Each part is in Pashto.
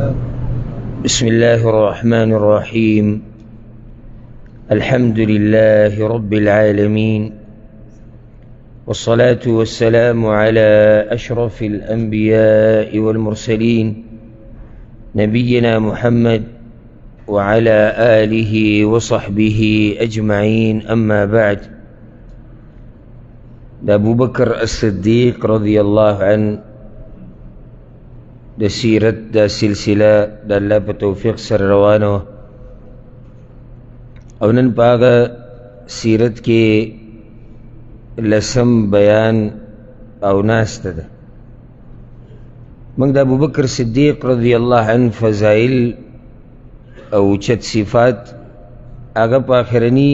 بسم الله الرحمن الرحيم. الحمد لله رب العالمين، والصلاة والسلام على أشرف الأنبياء والمرسلين، نبينا محمد وعلى آله وصحبه أجمعين، أما بعد. أبو بكر الصديق رضي الله عنه د سیرت دا سلسله د الله په توفیق سره روانه وه، او نن په هغه سیرت کې لسم بیان او ناسته ده. موږ د ابوبکر صدیق رضی الله عنه فضایل او اوچت صفات هغه په آخرني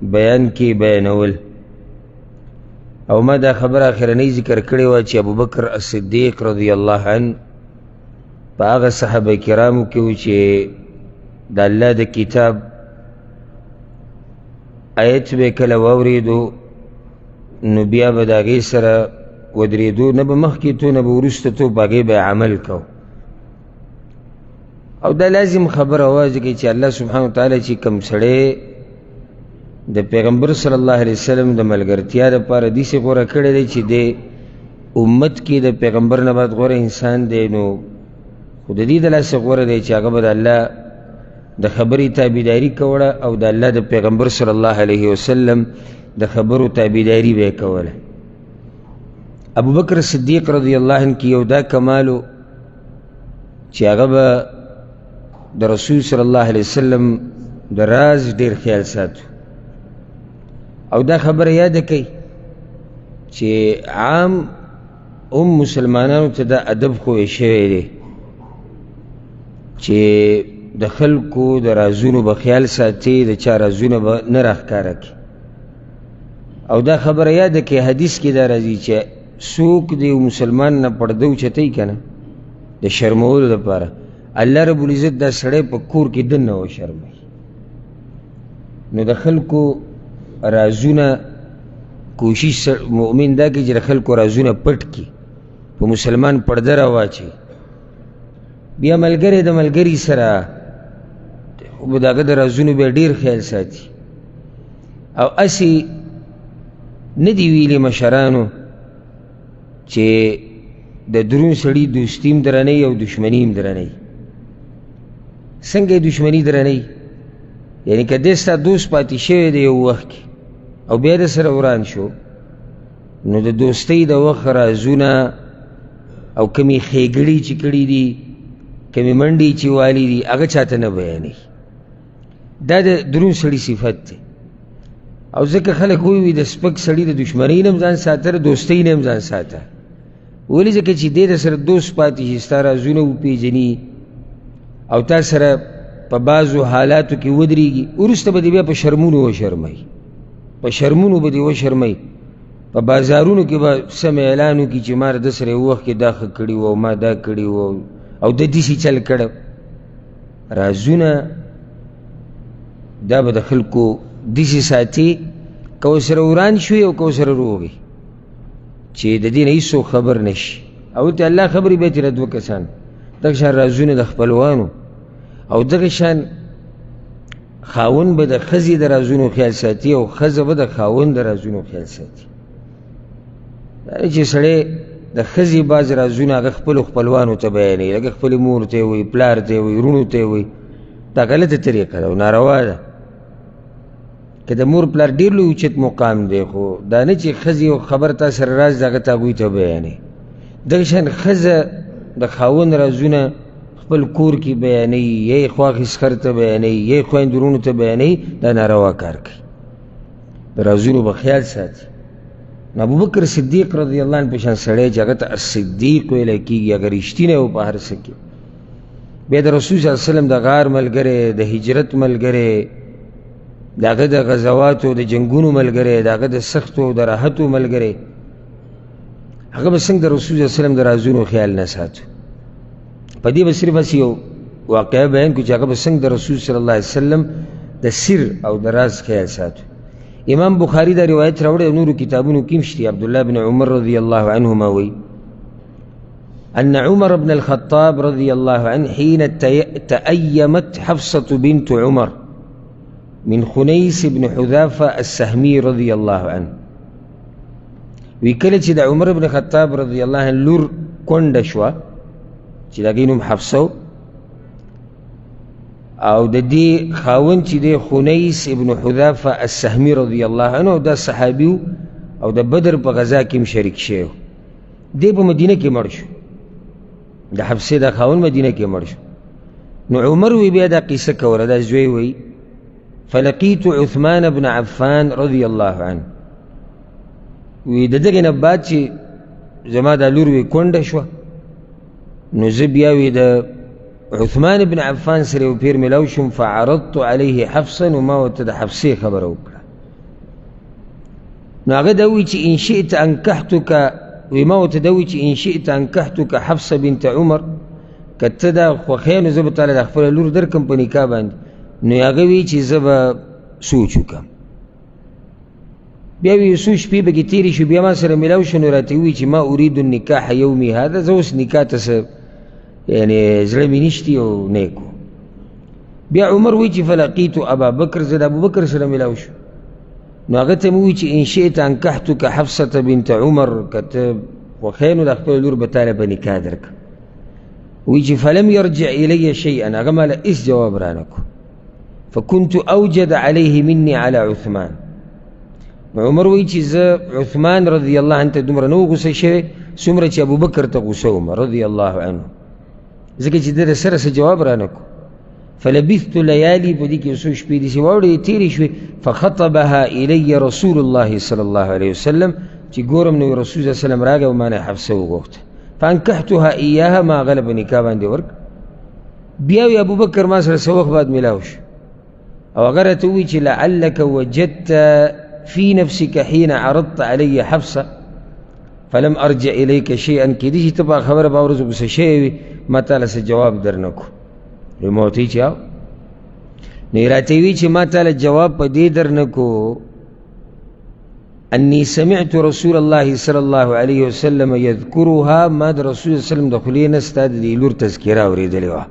بیان کې بیانول، او ما دا خبره آخرنۍ ذکر کړې وه چې ابوبکر الصدیق رضی الله عنه په هغه صحابه کرامو کې و چې د الله د کتاب آیت به کله واورېدو نو بیا به د هغې سره ودرېدو، نه به مخکې تو نه به وروسته تو، په هغې به عمل کو. او دا لازم خبره وه ځکه چې الله سبحانه وتعالی چې کوم سړی د پیغمبر صلی الله علیه وسلم د ملګرتیا دپاره داسې غوره کړی دی چې د امت کې د پیغمبر نه بعد غوره انسان دی، نو خو د دې د لاسه غوره دی چې هغه به د الله د خبرې تابعداري کوله او د الله د پیغمبر صلی الله علیه وسلم د خبرو تابعداري به یې کوله. ابوبکر صدیق رضی الله عنه کې یو دا کمال و چې هغه به د رسول صلی الله علیه وسلم د راز ډېر خیال ساتو. او دا خبره یاده کوي چې عام هم مسلمانانو ته دا ادب ښوی شوی دی چې د خلکو د رازونو به خیال ساتي، د چا رازونه به نه راښکاره کړي. او دا خبره یاده کړئ، حدیث کې دا راځي چې څوک د یو مسلمان نه پرده اوچتوي که نه د شرمولو دپاره، الله رب العزت دا سړی په کور کې دننه وشرموي. نو د خلکو رازونه کوشش مؤمن دا کوي چې د خلکو رازونه پټ کړي، په مسلمان پرده راواچوي. بیا ملګری د ملګري سره د هغه د رازونو بیا ډېر خیال ساتي. او هسې نه دي ویلي مشرانو چې د درون سړي دوستي هم درنوي او دښمني هم درنوي. څنګه یې دښمني درنوي؟ یعنې که دی ستا دوست پاتې شوی دی یو وخت کې او بیا د سره وران شو، نو د دوستۍ د وخت رازونه او کمې ښېګړې چې کړي دي، کمې منډې چې والي دي، هغه چاته نه بیانوي. دا د درون سړي صفت دی. او ځکه خلک وایي د سپک سړي د دښمنۍ نه هم ځان ساته، د دوستۍ نه هم ځان ساته. ولې؟ ځکه چې دی د سره دوست پاتې شي، ستا رازونه وپېژني او تا سره په بعضو حالاتو کې ودرېږي، وروسته به دې بیا په شرمونو وشرموي، په شرمونو به دې وشرموي. په بازارونو کې به سم اعلان وکړي چې ما د سره یو وخت کې دا ښه کړي وو او ما دا کړي وو او ده داسې چل کړی. رازونه دا به د خلکو داسې ساتي که ورسره وران شوي او که ورسره روغ وي چې د دې نه هېڅوک خبر نه شي. او ته الله خبرې بیا ترې دوه کسان دغه شان رازونه د خپلوانو او دغه شان خاوند به د ښځې د رازونو خیال ساتي او ښځه به د خاوند د رازونو خیال ساتي. دا نه چې سړی د ښځې بعض رازونه هغه خپلو خپلوانو ته بیانوي، لکه خپلې مور ته یې وایي، پلار ته یې وایي، وروڼو ته یې وایي، دا غلطه طریقه ده او ناروا ده. که د مور پلار ډېر لوی اوچت مقام دی، خو دا نه چې ښځې یو خبر تا سره راز ده هغه ته هغوی ته بیانوي. دغه شان ښځه د خاوند رازونه خپل کور کې بیانوي، یا یې خواښې سخر ته بیانوي، یا یې خویندو وروڼو ته بیانوي، دا ناروا کار کوي. د رازونو به خیال ساتي. نو ابوبکر صدیق رضی الله عنه په شان سړی چې هغه ته الصدیق ویلی کېږي، هغه رښتینی و په هر څه کې. بیا د رسول صلی الله علیه وسلم د غار ملګری، د هجرت ملګری، د هغه د غزواتو د جنګونو ملګری، د هغه د سختو او د راحتو ملګری، هغه به څنګه د رسول صلی الله علیه وسلم د رازونو خیال نه ساتو؟ په دې به صرف هسې یو واقعه بیان کړو چې هغه به څنګه د رسول صلی الله علیه وسلم د سر او د راز خیال ساتو. امام بخاری دا روایت راوړی او نورو کتابونو کې هم شته. عبدالله بن عمر رضی الله عنهما وایي أن عمر بن الخطاب رضي الله عنه حين تأيمت حفصة بنت عمر من خنيس بن حذافة السهمي رضي الله عنه. وی کله چې د عمر بن خطاب رضی الله عنه لور کونډه شوه چې د هغې نوم حفصه او د دې خاوند چې دی خنیس ابن حذافه السهمي رضی الله عنه، دا صحابي او د بدر په غذا کې هم شریک شوی و. دی په مدینه کې مړ شو، د حفصې دا خاوند مدینه کې مړ شو. نو عمر وی بیا دا قصه کوله، دا زوی وی فلقیت عثمان بن عفان رضی الله عنه. وی د دغې نه بعد چې زما دا لور وی کونډه شوه، نو زه بیا وی د عثمان بن عفان سره یو پیر ملاو شوم، فعرضت علیه حفصه، نو ما ورته د حفصې خبره وکړه. نو هغه دا ووایي چې ان شئت انکحتک، وی ما ورته دا ووایي چې ان شئت انکحتک حفصه بنت عمر، که ته دا خوښې نو زه به تاله د خپله لور درکړم په نکاح باندې. نو هغه وایي چې زه به سوچ وکړم. بیا وی څو شپې پکې تېرې شوې، بیا ما سره میلاو شو، نو راته ووایي چې ما ارید النکاح یومي هذا، زه اوس نکاح ته څه یعنې زړه مې نشتي او نه یې کوم. بیا عمر وایي چې فلقیت ابا بکر، زه د ابوبکر سره میلاو شو، نو هغه ته مې ووایي چې ان شئت انکحتک حفصة بنت عمر، که ته خوښې نو د خپله لور به تاله په نکاح درکړم. وایي چې فلم یرجع الی شیئا، هغه ماله هېڅ جواب رانه کړو. فكنت أوجد عليه مني على عثمان. عمر وایي چې زه عثمان رضی الله عنه ته دومره نه و غوسه شوی څومره چې ابوبکر ته غوسه وم رضی الله عنه، ځکه چې ده د سره څه جواب رانه کړو. فلبثت لیالي، په دې کې څو شپې داسې واوړې تېرې شوې. فخطبها الی رسول الله صلی الله علیه وسلم، چې ګورم نو رسول صلی الله علیه وسلم راغی او ما نه حفصه وغوښته. فانکحتها ایاها، ما هغه له په نکاح باندې ورکړه. بیا وی ابوبکر ما سره څه وخت بعد ملاو شو او هغه راته ووایي چې لعلک وجدت فی نفسک حین عرضت علی حفصه فلم ارجع الیک شیئا، کېدای شي ته په خبره به ورځو غوسه شوی وي، ما تا له څه جواب در نه کړو. نو ما ورته ویل چې او، نو یې راته وویل چې ما تا له جواب په دې در نه کړو انی سمعت رسول الله صلی الله علیه وسلم یذکرها، ما د رسول الله صلی الله علیه وسلم د خولې نه ستا د دې لور تذکره اورېدلې وه،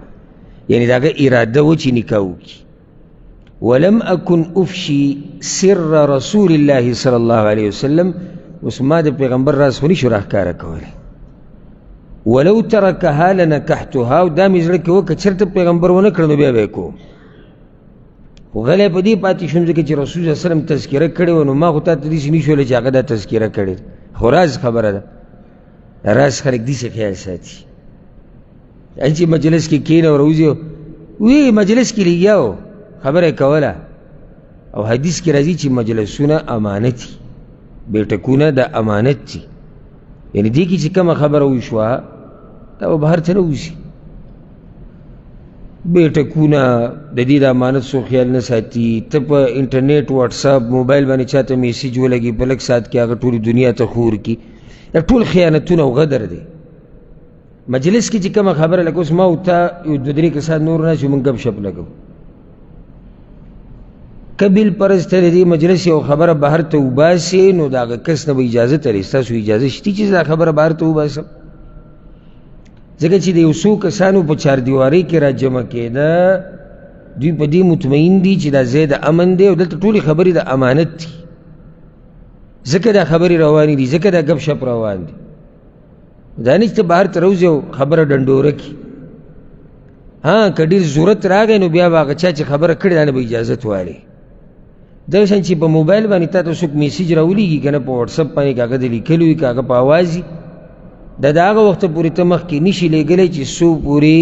یعنې د هغه اراده وه چې نکاح وکړي. ولم اکن افشي سر رسول الله صلی الله علیه وسلم، اوس ما د پیغمبر راز خو نشو راښکاره کولی. ولو ترکها لنکحتها، او دا مې زړه کې وه که چېرته پیغمبر ونه کړه نو بیا به یې کوم. خو غلی په دې پاتې شوم ځکه چې رسول صلی الله علیه وسلم تذکره کړې وه، نو ما خو تا ته داسې نه شو ویلی چې هغه دا تذکره کړې ده، خو راز خبره ده، راز خلک داسې خیال ساتي. چې مجلس کې کښېنه او راوځي وی مجلس کې لګیا و خبره یې کوله. او حدیث کې راځي چې مجلسونه امانت دي، بیټکونه د امانت دي، یعنې دې کې چې کومه خبره وشوه دا به بهر ته نه وځي. بیټکونه د دې د امانت څو خیال نه ساتي. ته په انټرنیټ، واتساپ، موبایل باندې چاته میسج ولګي، په لږ ساعت کې هغه ټولې دنیا ته خور کړي. دا ټول خیانتونه او غدر دی. مجلس کې چې کومه خبره لکه اوس ما او تا یو دوه درې کسان نور ناست یو، موږ ګپ شپ لګو، که بالفرض ته د دې مجلس یو خبره بهر ته وباسې نو د هغه کس نه به اجازه ترې، ستاسو اجازه شته چې زه دا خبره بهر ته وباسم؟ ځکه چې د یو څو کسانو په چاردیوارۍ کې راجمع کېده، دوی په دې مطمئن دي چې دا ځای د امن دی او دلته ټولې خبرې د امانت دي، ځکه دا خبرې روانې دي، ځکه دا ګپ شپ روان دی. دا نه چې ته بهر ته راوځې او خبره ډنډوره کړي. ها که ډېر ضرورت راغی نو بیا به هغه چا چې خبره کړې دا نه به اجازت والي. دغه شان چې په موبایل باندې تا ته څوک میسج راولېږي که نه په واټساپ باندې، که هغه د لیکلو وي که هغه په اواز وي، دا د هغه وخته پورې ته مخکې نشي لېږلی چې څو پورې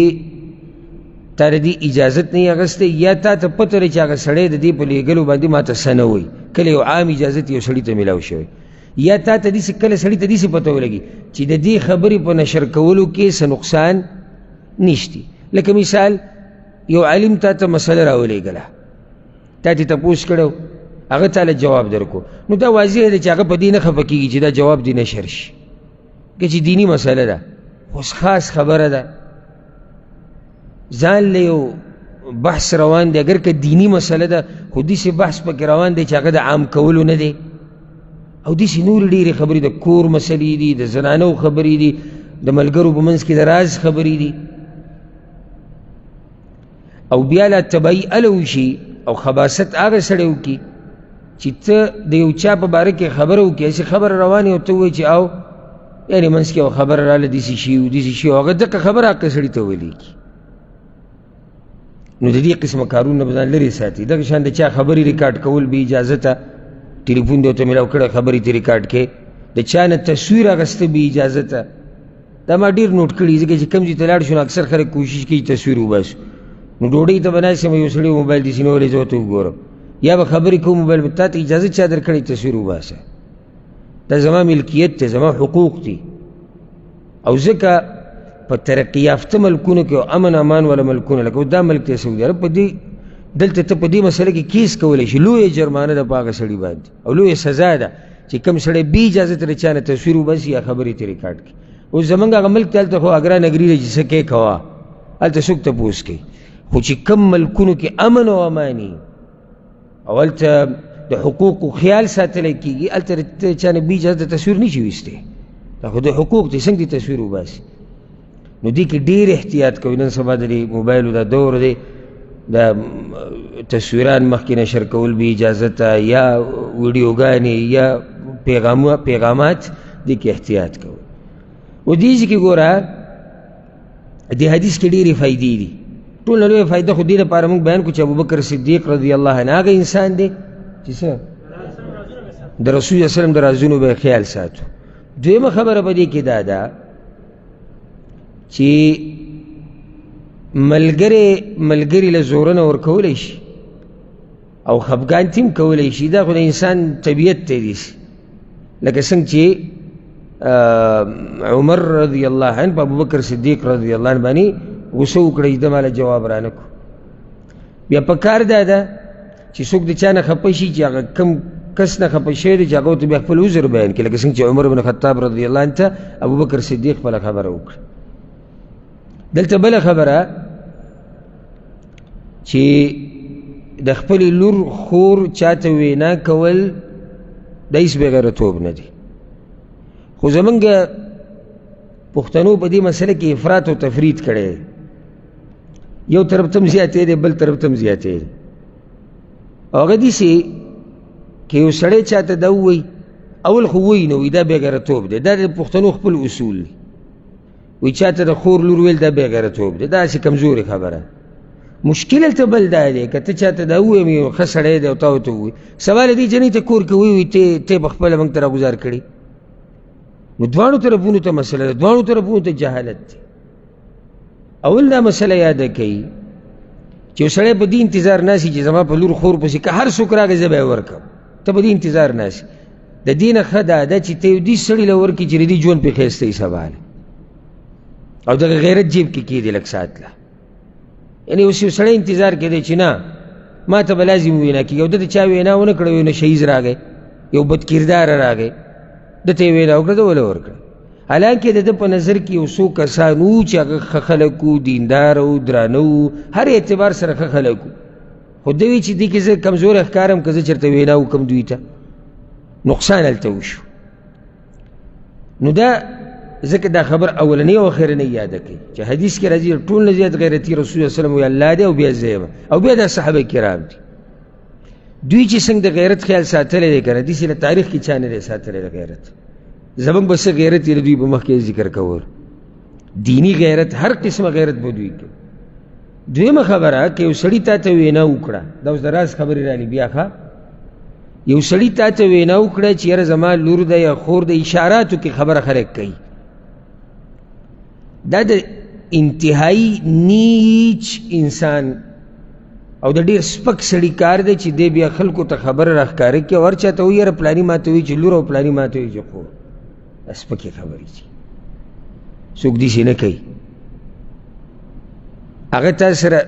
تا د دې اجازت نه یې اخیستی، یا تا ته پته ده چې هغه سړی د دې په لېږلو باندې ما ته څه نه وایي. کله یو عام اجازت یو سړي ته میلاو شوی، یا تا ته داسې کله سړي ته داسې پته ولګي چې د دې خبرې په نشر کولو کې څه نقصان نشتی. لکه مثال یو عالم تا ته مسله راولېږله، تا ترې تپوس کړی، هغه تا له جواب درکړو، نو دا واضح ده چې هغه په دې نه خفه کېږي چې دا جواب دې نشر شي، که چې دیني مسله ده، خو خاص خبره ده، ځان له یو بحث روان دی، اګر که دیني مسله ده خو داسې بحث پکې روان دی چې هغه د عام کولو نه دی. او داسې نورې ډېرې خبرې د کور مسلې دي، د زنانو خبرې دي، د ملګرو په منځ کې د راز خبرې دي. او بیا لا تبعي هله وشي او خباست هغه سړی وکړي چې ته د یو چا په باره کې خبره وکړې، هسې خبره روانه او ته ووایې چې او یعنې منځ کې یوه خبره راله داسې شي او داسې شي، او هغه دقه خبره هغه سړي ته ولیکي. نو د دې قسمه کارونه به ځان لرې ساتي. دغه شان د چا خبرې ریکارډ کول بې اجازته، ټلیفون دې ورته میلاو کړی خبرې ترې ریکارډ کړې، د چا نه تصویر اخیسته بې اجازته. دا ما ډېر نوټ کړي، ځکه چې کوم ځای ته لاړ شو نو اکثر خلک کوشش کوي تصویر وباسو. نو ډوډۍ ته به ناست یم، یو سړي موبایل داسې نیولی، زه ورته وګورم، یا به خبرې کوم موبایل به تا ته اجازه چا درکړې تصویر وباسه؟ دا زما ملکیت دی، زما حقوق دي. او ځکه په ترقي یافته ملکونو کې او امن امان والا ملکونه لکه دا ملک دی سعودي عرب، په دې دلته ته په دې مسله کې کیس کولی شي، لویه جرمانه ده په هغه سړي باندې او لویه سزا ده چې کوم سړی بې اجازه ترې چا نه تصویر وباسي یا خبرې ترې ریکارډ کړي. اوس زمونږ هغه ملک ته هلته خو اګرا نګري ده چې څه کوې کوه، هلته څوک تپوس کوي. خو چې کوم ملکونو کې امن او اماني او هلته د حقوقو خیال ساتلی کېږي، هلته ته چا نه بې اجازه تصویر نه شي ویستی، دا خو د حقوق دی، څنګه دې تصویر وباسي؟ نو دې کې ډېر احتیاط کوي. نن سبا د دې موبایلو دا دور دی، دا تصویران مخکې نشر کول بې اجازته یا ویډیوګانې یا پیغامات، دې کې احتیاط کوي. و دې ځای کې ګوره دې حدیث کې ډېرې فایدې دي. ټول نه لویه فایده خو دې لپاره موږ بیان کړو چې ابوبکر صدیق رضی الله عنه هغه انسان دی چې څه د رسول الله وسلم د رازونو به خیال ساتو. دویمه خبره په دې کې دا ده چې ملګری له زورنه ورکولی شي او خفګان تیم کولی شي. دا خو د انسان طبیعت ته دی، لکه څنګه چې عمر رضی الله عنه په ابوبکر صدیق رضی الله عنه باندې غوسه وکړه چې ده ماله جواب رانه کړو. بیا په کار دا ده چې څوک د چا نه خفه شي چې هغه کم کس نه خفه شوی دی چې هغه ورته بیا خپل عذر بیان کړي، لکه څنګه چې عمر بن خطاب رضی الله عنه ته ابوبکر صدیق خپله خبره وکړه. دلته بله خبره چې د خپلې لور خور چاته وینا کول دا هېڅ بېغیرتوب نه دی. خو زمونږ پښتنو په دې مسله کې افراط او تفرید کړی دی، یو طرف ته هم زیاتې دی بل طرف ته هم زیاتې دی. او هغه داسې که یو سړی چاته دا ووایي، اول خو وایي نه وایي دا بېغیرتوب دی، دا د پښتنو خپل اصول دی. وایي چاته د خور لور ویل دا بېغیرتوب دی، دا هسې کمزورې خبره. مشکل هلته بل دا دی که ته چاته دا ووایې یو ښه سړی دی او تا ورته ووایي، سبا له دې جنۍ ته کور کې ووایي ته په خپله موږ ته راګوزار کړي. نو دواړو طرفونو ته مسله ده، دواړو طرفونو ته جهالت دی. اول دا مسله یاده کوي چې یو سړی په دې انتظار ناسي چې زما په لور خور پسې که هر څوک راغی زه به یې ورکړم، ته په دې انتظار ناسي. د دې نه ښه دا ده چې ته یو دې سړي له ورکړې چې د دې ژوند پرې ښایسته وي سبا له، او دغه غیرت جیب کې کښېږدي لږ ساعت له. یعنې اوس یو سړی انتظار کوي چې نه ما ته به لازم وینا کېږي، او ده ته چا وینا ونه کړه، یو نشهیز راغی، یو بدکرداره راغی، ده ته یې وینا وکړه، ده وله ورکړه. حالانکه د ده په نظر کې یو څو کسان وو چې هغه ښه خلک وو، دیندار وو، درانه وو، هر اعتبار سره ښه خلک وو، خو ده وی چې دې کې زه کمزوری ښکارم، که زه چېرته وینا وکړم دوی ته نقصان هلته وشو. نو دا ځکه دا خبر اولنۍ او اخرنۍ یاده کوي چې حدیث کې راځي ټول نه زیات غیرتي رسول الله صلی الله علیه وسلم وایي الله دی او بیا زه یم او بیا دا صحابه کرام دي. دوی چې څنګه د غیرت خیال ساتلی دی که نه، داسې له تاریخ کې چا نه دی ساتلی د غیرت. زموږ به څه غیرت یې د دوی په مخ کې ذکر کول، دیني غیرت، هر قسمه غیرت به دوی کوي. دویمه خبره که یو سړي تا ته وینا وکړه، دا اوس د راز خبرې رالي بیا ښه، یو سړي تا ته وینا وکړه چې یاره زما لور ده یا خور ده، اشاراتو کې خبره خلک کوي، دا د انتهایی نیچ انسان او د ډېر سپک سړي کار دی چې دی بیا خلکو ته خبره راښکاره کړي او هر چا ته وایي یاره پلاني ما ته وایي چې لور او پلاني ما ته وایي چې خور. دا سپکې خبرې چې څوک داسې نه کوي. هغه تا سره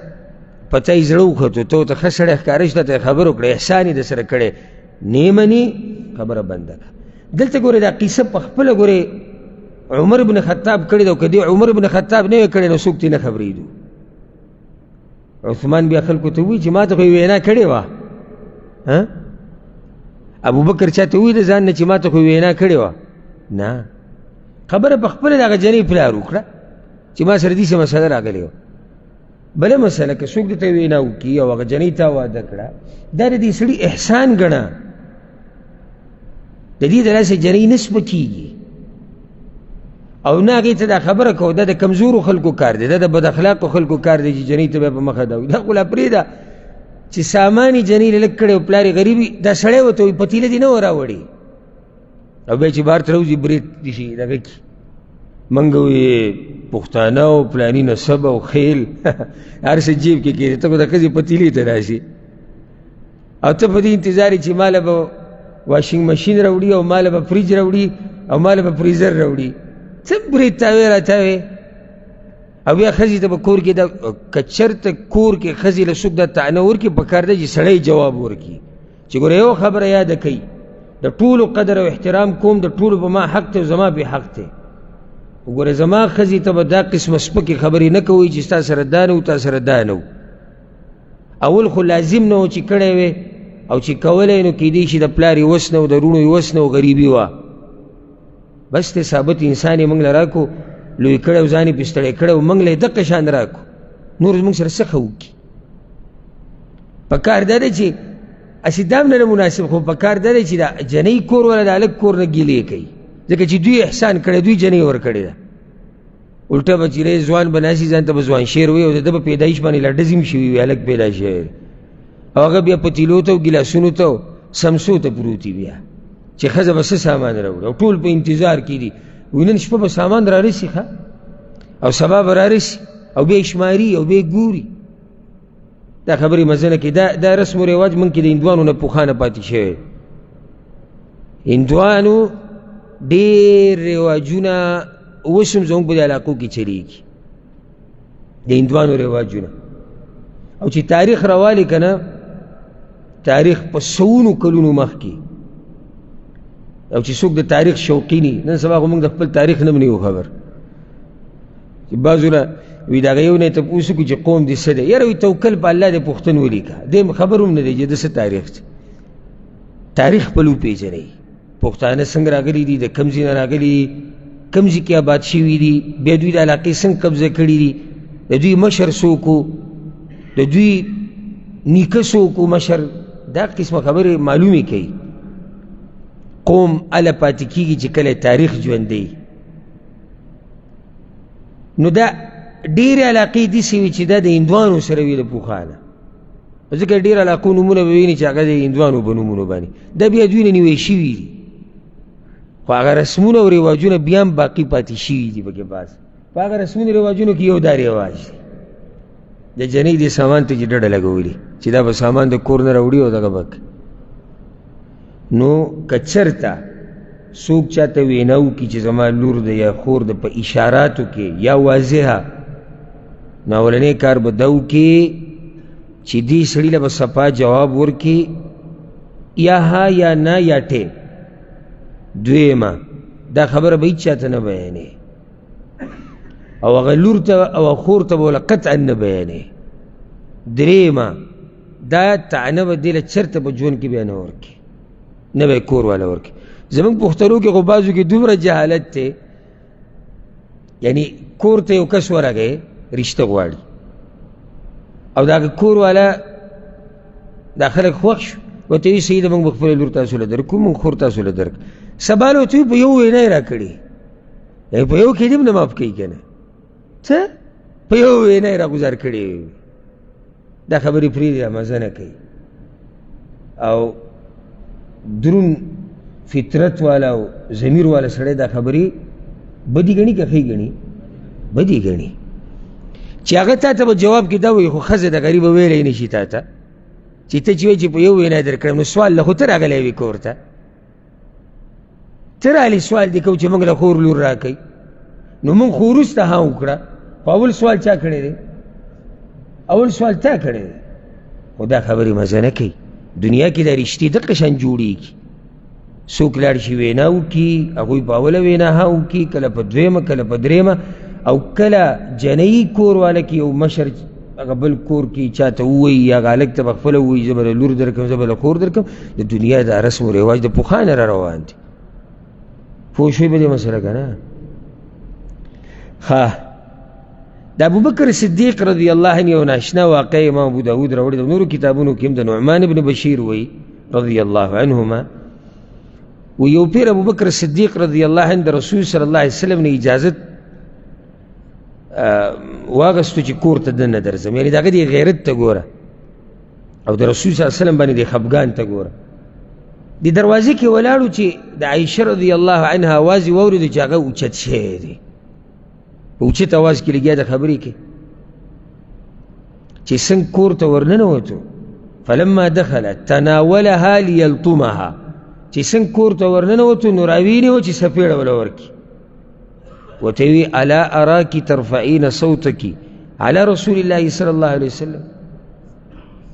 په تا یې زړه وختو، ته ورته ښه سړی ښکاره شو، تا ته یې خبره وکړه، احسان یې در سره کړی، نه مني خبره بنده کړه. دلته ګورې دا قصه په خپله ګورې عمر بن خطاب کړې ده، او که دې عمر بن خطاب نه وی کړې نو څوک ترې نه خبرېدو. عثمان بیا خلکو ته ووایي چې ما ته خو یې وینا کړې وه، ابوبکر چا ته ووایي د ځان نه چې ما ته خو یې وینا کړې وه؟ نه. خبره په خپله د هغه جنۍ پلار وکړه چې ما سره داسې مسله راغلې وه. بله مسله، که څوک درته وینا وکړي او هغه جنۍ تا واده کړه، دا د دې سړي احسان ګڼه، د دې د لاسه جنۍ نه سپکېږي او نه هغې ته دا خبره کوه. دا د کمزورو خلکو کار دی، دا د بد اخلاقو خلکو کار دی چې جنۍ ته بیا په مخه دا وایي. دا خو لا پرېږده چې سامان یې جنۍ له لږ کړی او پلار یې غریب وي، دا سړی ورته وایي پتیله دې نه وه راوړې، او بیا چې بهر ته راوځي برېت دې شي دغه کي. موږ وایي پښتانه او پلاني نسب او خیل هر څه جیب کې کېږي، ته خو د ښځې پتیلې ته راشي او ته په دې انتظار یې چې ماله به واشنګ ماشین راوړي او ماله به فریج راوړي او ماله به فریزر راوړي، څه برېت تاوې راتاوې. او بیا ښځې ته به کور کې دا که چېرته کور کې ښځې له څوک دا طعنه ورکړي، په کار دی چې سړی جواب ورکړي چې ګوره یو خبره یاده کوي، د ټولو قدر او احترام کوم، د ټولو په ما حق دی او زما پې حق دی، وګوره زما ښځې ته به دا قسمه سپکې خبرې نه کوئ چې ستا سره دا نه و، تا سره دا نه و. اول خو لازم نه و چې کړی وی، او چې کولی نو کیدای شي د پلار یې وس نه و، د وروڼو یې وس نه و، غریبي وه. بس دی ثابت انسان یې موږ له راکړو، لوی کړی او ځان یې پرې ستړی کړی او موږ له یې دقه شان راکړو، نور زموږ سره څه ښه وکړي. په کار دا دی چې هسې دا هم نه ده مناسب، خو په کار دا دی چې د جنۍ کور والا د هلک کور نه ګیلې کوي، ځکه چې دوی احسان کړی، دوی جنۍ ورکړې ده. الټه به چې دی ځوان به ناست ځان ته به ځوان شعر وایي او د ده په پیدایش باندې لا ډزې هم شوي وي، هلک پیدا شوی دی، او هغه بیا پتیلو ته او ګیلاسونو ته او سمسو ته پروت وي بیا چې ښځه به څه سامان راوړي، او ټول په انتظار کې دي، وایي نن شپه به سامان رارسي ښه او سبا به رارسي، او بیا یې شماري او بیا یې ګوري. دا خبرې مزه نه کوي. دا رسم و رواج موږ کې د هندوانو نه پخوا نه پاتې شوی. هندوانو ډېر رواجونه اوس هم زموږ په دې علاقو کې چلېږي، د هندوانو رواجونه. او چې تاریخ راوالي که نه، تاریخ په سوونو کلونو مخکې، او چې څوک د تاریخ شوقي ني، نن سبا خو موږ د خپل تاریخ نه هم نه یو خبر، چې بعضو نه وي د هغه یو نه یې تپوس وکړو چې قوم دې څه دی، یاره وایي توکل په الله دی پوښتن ولیکه، دی خبر هم نه دی چې د څه تاریخ دی. تاریخ خپل وپېژنئ، پښتانه څنګه راغلي دي، د کوم ځای نه راغلي دي، کوم ځای کې آباد شوي دي، بیا دوی د علاقې څنګه قبضه کړي دي، د دوی مشر څوک و، د دوی نیکه څوک و مشر، دا قسمه خبرې معلومې کوي. قوم هله پاتې کېږي چې کله تاریخ ژوندی. نو دا ډېرې علاقې داسې وي چې دا د هندوانو سره وي د پخوا نه، ځکه ډېر علاقو نومونه به ویني چې هغه د هندوانو په نومونو باندې دا بیا دوی نه نیوی شوي دي، خو هغه رسمونه او رواجونه بیا هم باقي پاتې شوي دي پکې. بعض په هغه رسمونو رواجونو کې یو دا رواج دی د جنۍ دې سامان ته چې ډډه لګولي چې دا به سامان د کور نه راوړي او دغه به. نو که چېرته څوک چاته وینا وکړي چې زما لور ده یا خور ده په اشاراتو کې یا واضحه، نو اولنی کار به دا وکړي چې دې سړي له به صفا جواب ورکړي، یا ها یا نه یا ټې. دویمه دا خبره به هېچا ته نه بیانوي، او هغه لور ته او خور ته به ورله قطعا نه بیانوي. درېیمه دا طعنه به دې له چېرته په ژوند کې بیا نه ورکړي، نه به یې کور والا ورکړي. زموږ پښتنو کې خو بعضو کې دومره جهالت دی، یعنی کور ته یو کس ورغی رشته غواړي، او د هغه کور والا دا خلک خوښ شو، ورته وایي صحیح ده موږ به خپله لور تاسو له درکړو، موږ خور تاسو له درکړو. سبا له ورته وایي په یو وینا یې راکړې، یعنی په یو کې دې هم نه معاف کوي که نه، څه په یو وینا یې راګوزار کړې. دا خبرې پرېږدي، مزه نه کوي. او درون فطرت والا او ضمیر والا سړی دا خبرې بدې ګڼي که ښې ګڼي؟ بدې ګڼي. چې هغه تا ته به جواب کې دا وایي خو ښځه د غریبه ویلی نه شي تا ته، چې ته چې وایې چې په یو وینا درکړم، نو سوال له خو ته راغلی وي کور ته، ته راغلی سوال دې کوو چې موږ له خور لور راکوي، نو موږ خو وروسته ها وکړه، خو اول سوال چا کړی دی؟ اول سوال تا کړی دی. خو دا خبرې مزه نه کوي. دنیا کې دا رشتې دقه شان جوړېږي، څوک لاړ شي وینا وکړي، هغوی په اوله وینا ها وکړي، کله په دویمه، کله په درېیمه، او کله جنۍ کور والا کې یو مشر هغه بل کور کې چاته ووایي یا هغه هلک ته به خپله ووایي زه به له لور درکړم، زه به له خور درکړم. د دنیا دا رسم و رواج د پخوا نه را روان دی. پوه شوې په دې مسله که نه؟ ښه، د ابوبکر صدیق رضی الله عنه یو ناشنا واقع امام ابو داود راوړی د نورو کتابونو کې هم د نعمان ابن بشیر وایي رضی الله عنهما، و یو پیر ابوبکر صدیق رضی الله عنه د رسول صلی الله علیه وسلم نه اجازت واغستو چې کور ته دننه درځم، یعنې د هغه دې غیرت ته ګوره او د رسول صلی الله علیه وسلم باندې دې خفګان ته ګوره. د دروازې کې ولاړو چې د عایشه رضی الله عنها اواز یې واورېدو چې هغه اوچت شوی دی، په اوچت اواز کې لګیا د خبرې کې چې څنګه کور ته ورننوتو، فلما دخل تناولها لیلطمها، چې څنګه کور ته ورننوتو نو راوینې و چې څپېړه وله ورکړي، ورته وی الا اراک ترفعین صوتک علی رسول الله صلی الله علیه وسلم،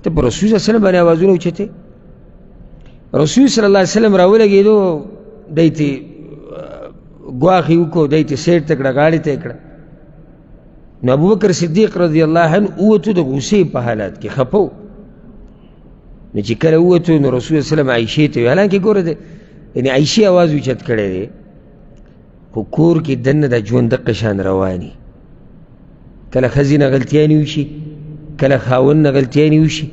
ته پر رسول صلی الله علیه وسلم باندې اوازونه اوچتې. رسول صلی الله علیه وسلم راولګېدو، دی ته ګواښ یې وکړو، دی ته سیټ ته کړه، غاړې ته یې کړه. نو ابوبکر صدیق رضی الله عنه ووتو د غوسې په حالت کې خفه و. نو چې کله ووتو نو رسول الله وسلم عایشې ته وویل، حالانکه ګوره دی یعنې عایشې اواز اوچت کړی دی، خو کور کې دننه د ژوند دقه شان رواني، کله ښځې نه غلطیانې وشي، کله خاوند نه غلطیانې وشي،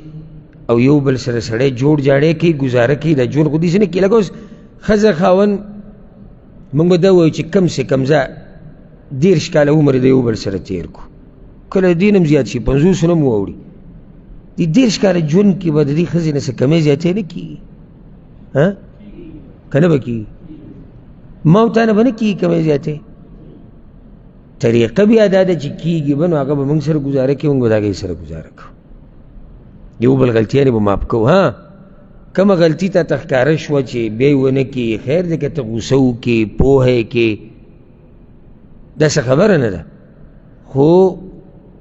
او یو بل سره سړی جوړ جاړی کوي، ګزاره کوي. د ژوند خو داسې نه کېږي لکه اوس ښځه خاوند، موږ به دا وایو چې کم سه کم ځه 30 کاله عمر د یو بل سره تېر کړو، کله دې نه هم زیات شي، 50 نه هم واوړي، دې 30 کاله ژوند کې به د دې ښځې نه څه کمی زیاتی نه کېږي، ها که نه به کېږي؟ ما او تا نه به نه کېږي کمی زیاتی. طریقه بیا دا ده چې کېږي به، نو هغه به موږ سره ګزاره کوي، موږ به د هغې سره ګزاره کوو، یو بل غلطیانې به معاف کوو. ها کومه غلطي تا ته ښکاره شوه چې بیا یې ونه کړي، خیر دی که ته غوسه وکړې، پوهه یې کړې، داسې خبره نه ده، خو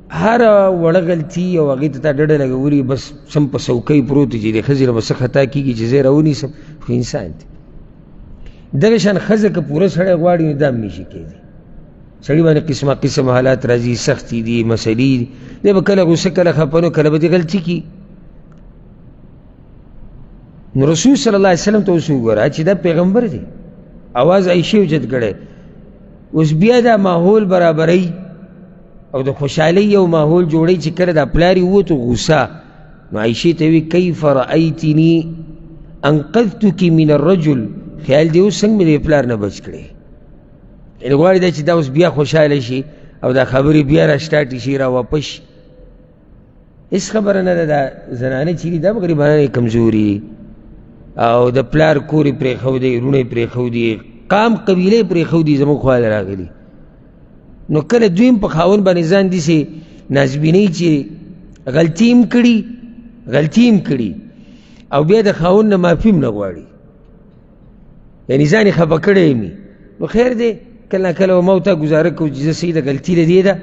هره وړه غلطي او هغې ته تا ډډه لګولې، بس سم په څوکۍ پروت چې د ښځې نه به څه خطا کېږي چې زه یې راونیسم، خو انسان دی. دغه شان ښځه که پوره سړی غواړي نو دا هم نشي کېدی. سړي باندې قسمه قسم حالات راځي، سختې دي، مسلې دي، دی به کله غوسه، کله خفه، نو کله به دې غلطي کړي. نو رسول صلی الله علیه وسلم ته اوس وګوره چې دا پیغمبر دی، اواز عایشې اوچت کړی، اوس بیا دا ماحول برابروي او د خوشحالۍ یو ماحول جوړوي چې کله دا پلار یې ووتو غوسه، نو عایشې ته وایي کیف رأیتني انقذتک من الرجل، خیال دې اوس څنګه مې د پلار نه بچ کړې. یعنې غواړي دا چې دا اوس بیا خوشحاله شي او دا خبرې بیا را سټارټې شي، را واپس شي. هېڅ خبره نه ده. دا زنانه چې دي دا به غریبانه کمزوري او د پلار کور یې پرېښودی، وروڼه یې پرېښودي، قام قبیله یې پرېښودي، زموږ خوا له راغلي. نو کله دوی هم په خاوند باندې ځان داسې نازبینوي چې غلطي هم کړي، غلطي هم کړي او بیا د خاوند نه معافي هم نه غواړي، یعنې ځان یې خفه کړی هم وي. نو خیر دی، کله نا کله به ما او تا ګزاره کوو چې زه صحیح ده، غلطي له دې ده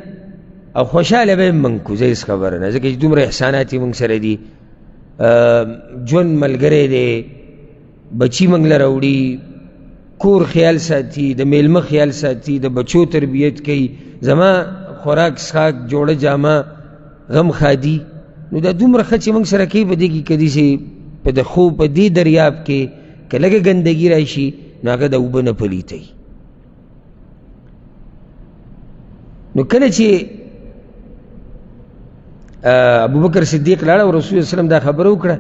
او خوشحاله به هم موږ کړو، زه هېڅ خبره نه، ځکه چې دومره احسانات یې موږ سره دي، ژوند ملګری دی، بچي موږ له راوړي، کور خیال ساتي، د میلمه خیال ساتي، د بچو تربیت کوي، زما خوراک څښاک، جوړه جامه، غم ښادي. نو دا دومره ښه چې موږ سره کوي، په دې کې که داسې په د ښو په دې دریاب کې که لږه ګندګي راشي نو هغه د اوبه نه پلیتوي. نو کله چې ابوبکر صدیق لاړ او رسول الله وسلم دا خبره وکړه،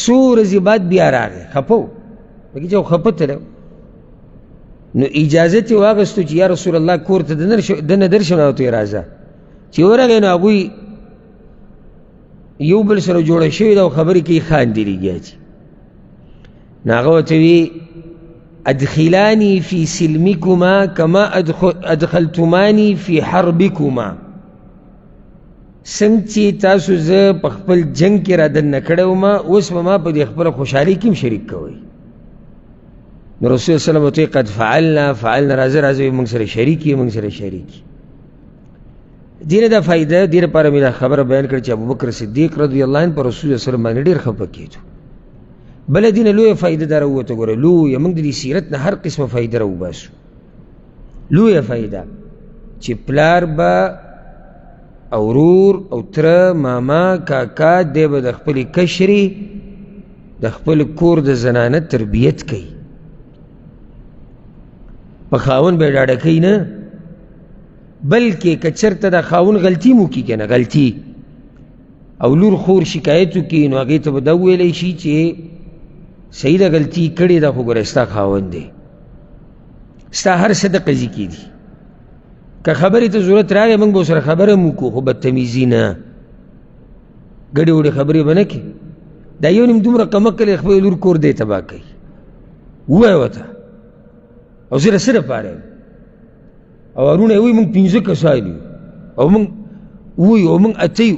څو ورځې بعد بیا راغی، خفه و، لکه چې خفه تللی، نو اجازت یې واخیستو چې یا رسول الله کور ته دننه درشم، نو ته یې راځه. چې ورغی نو هغوی یو بل سره جوړه شوې ده او خبرې کوي، خاندي لګیا دي. نو هغه ورته وي ادخلاني فی سلمکما کما ادخلتماني فی حربکما، څنګه چې تاسو زه په خپل جنګ کې را دننه کړی وم، اوس به ما په دې خپله خوشحالۍ کې هم شریک کوئ. نو رسول الله وسلم ورته قد فعلنا فعلنا، راځه راځه موږ سره شریک یې، موږ سره شریک یې. دې نه دا فایده، دې لپاره مې دا خبره بیان کړه چې ابوبکر صدیق رضی الله عنه پر رسول الله وسلم باندې ډېر خفه کېدو. بله دې نه لویه فایده دا راووته، ګوره لویه، موږ د دې سیرت نه هر قسمه فایده راوباسو. لویه فایده چې پلار به او ورور او تره ماما کاکا دی به د خپلې کشرې د خپل کور د زنانه تربیت کوي، په خاوند به یې ډاډه کوي نه، بلکې که چېرته د خاوند غلطي مو کړي که نه غلطي او لور خور شکایت وکړي، نو هغې ته به دا وویلی شي چې صحیح ده غلطي کړې ده، خو ګوره ستا خاوند دی، ستا هر څه د قضیې کې دي. که خبرې ته ضرورت راغی موږ به ورسره خبره هم وکړو، خو بدتمیزي نه، ګډې وډې خبرې به نه کوي. دا یو نیم دومره کمک کړی خپل لور کور دی تباه کوي، ووایه ورته او زه د څه دپاره یم؟ او وروڼه یې وایي موږ پنځه کسان یو او موږ اووه یو او موږ اته یو.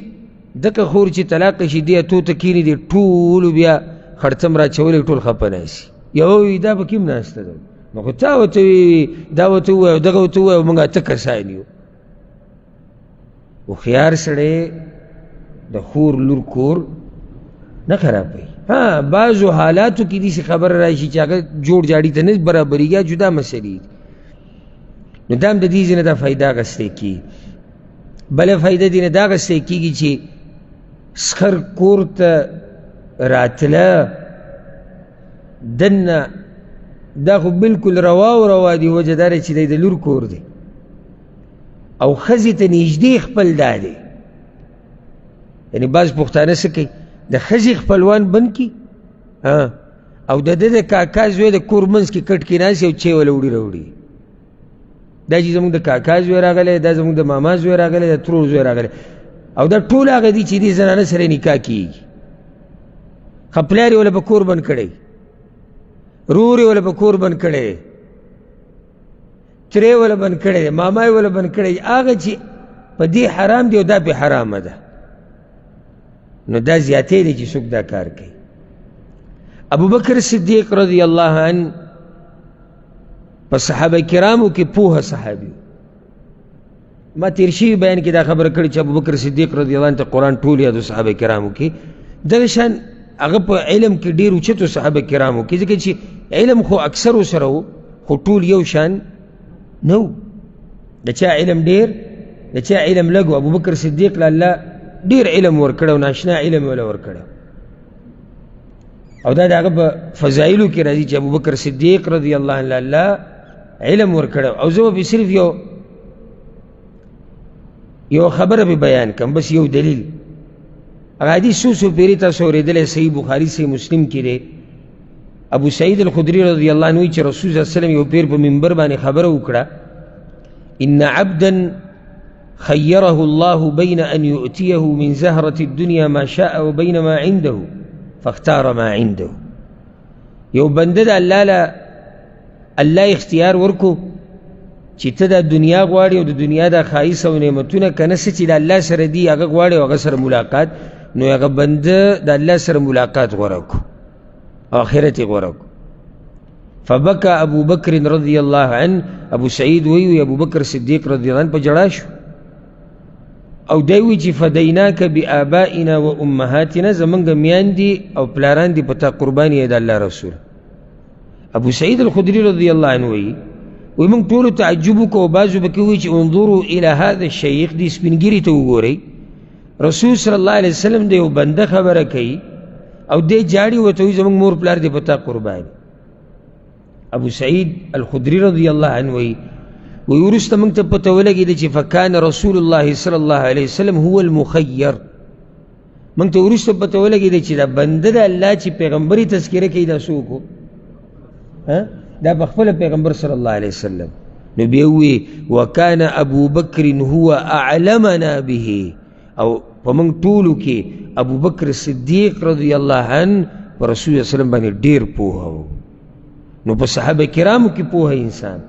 دغه خور چې طلاقه شي دې اتو ته کښېني، دې ټولو بیا خړتم راچولی ټول خفه ناست. یوه وایي دا پکې هم ناسته ده، نو خو تا ورته ووایي دا ورته ووایه او دغه ورته ووایه او موږ اته کسان یو. هوښیار سړی د خور لور کور نه خرابوي. ها بعضو حالاتو کې داسې خبره راشي چې هغه جوړ جاړي ته نه برابرېږي، جدا مسلې دي. نو دا هم د دې ځای نه دا فایده اخیستی کېږي. بله فایده دې نه دا اخیستی کېږي چې سخر کور ته راتله دننه، دا خو بالکل روا او روا دي، وجه دا ده چې دی د لور کور دی او ښځې ته نږدې خپل دا دی. یعنې بعض پښتانه څه کوي، د ښځې خپلوان بند کړي او د ده د کاکا زوی د کور منځ کې کټ کې ناست او چای وله وړي راوړي. دا چې زموږ د کاکا زوی راغلی، دا زموږ د ماما زوی راغلی، د ترور زوی راغلی، او دا ټول هغه دي چې دې زنانه سره نکاح کېږي. ښه پلار یې وله په کور بند کړی، رور یې وله په کور بند کړی، ترې یې وله بند کړی، ماما یې وله بند کړی، هغه چې په دې حرام دی او دا پې حرامه ده. نو دا زیاتی دی چې څوک دا کار کوي. ابوبکر صدیق رضی الله عنه په صحابه کرامو کې پوهه صحابي. ما تیر شوي بیان کې دا خبره کړې چې ابوبکر صدیق رضی الله عنه ته قرآن ټول یادو صحابه کرامو کې. دغه شان هغه په علم کې ډېر اوچتو صحابه کرامو کې، ځکه چې علم خو اکثرو سره و، خو ټول یو شان نه و. د چا علم ډېر، د چا علم لږ و. ابوبکر صدیق له الله ډېر علم ورکړی او ناشنا علم یې ورله ورکړی، او دا د هغه په فضایلو کې راځي چې ابوبکر صدیق رضی الله عنه الله علم ورکړی. او زه به پرې صرف یو خبره به بیان کړم، بس یو دلیل. هغه حدیث څو څو پېرې تاسو اورېدلی، صحیح بخاري صحیح مسلم کې دی. ابو سعید الخدري رضی الله عنه وایي چې رسول صلی الله علیه وسلم یو پیر په منبر باندې خبره وکړه، ان عبدا خيره الله بين أن يؤتيه من زهرة الدنيا ما شاء وبين ما عنده فاختار ما عنده. یو بنده د الله له الله اختیار ورکو چې ته دا دنیا غواړې او د دنیا دا ښایست او نعمتونه که نه څه چې د الله سره دي هغه غواړې او هغه سره ملاقات، نو هغه بنده د الله سره ملاقات غوره کړو او آخرت یې غوره کړو. فبکى ابو بکر رضی الله عنه، ابو سعید وی وی ابو بکر صدیق رضی الله عنه په ژړا شو او دی وی چې فدیناک بآبائنا و امهاتنا، زمونږ میاندې او پلاران دې په تا قرباني د الله رسول. ابو سعید الخدری رضی الله عنه وی وی موږ ټولو تعجب وکړو او بعضو پکې وایي چې انظروا الی هذا الشیخ، دې سپین ږیري ته وګورئ، رسول صلی الله علیه وسلم د یو بنده خبره کوي او دی جاړي ورته وایي زموږ مور پلار دې په تا قربان. ابو سعید الخدری رضی الله عنه وایي وی وروسته موږ ته پته ولګېده چې فکان رسول الله صلی الله علیه وسلم هو المخیر. موږ ته وروسته پته ولګېده چې دا بنده د الله چې پیغمبر یې تذکره کوي دا څوک و؟ دا په خپله پیغمبر صلی الله علیه وسلم. نو بیا ووایي وکان ابو بکر هو اعلمنا به، او په موږ ټولو کې ابو بکر صدیق رضی الله عنه په رسول الله وسلم باندې ډېر پوهه و. نو په صحابه کرامو کې پوهه انسان.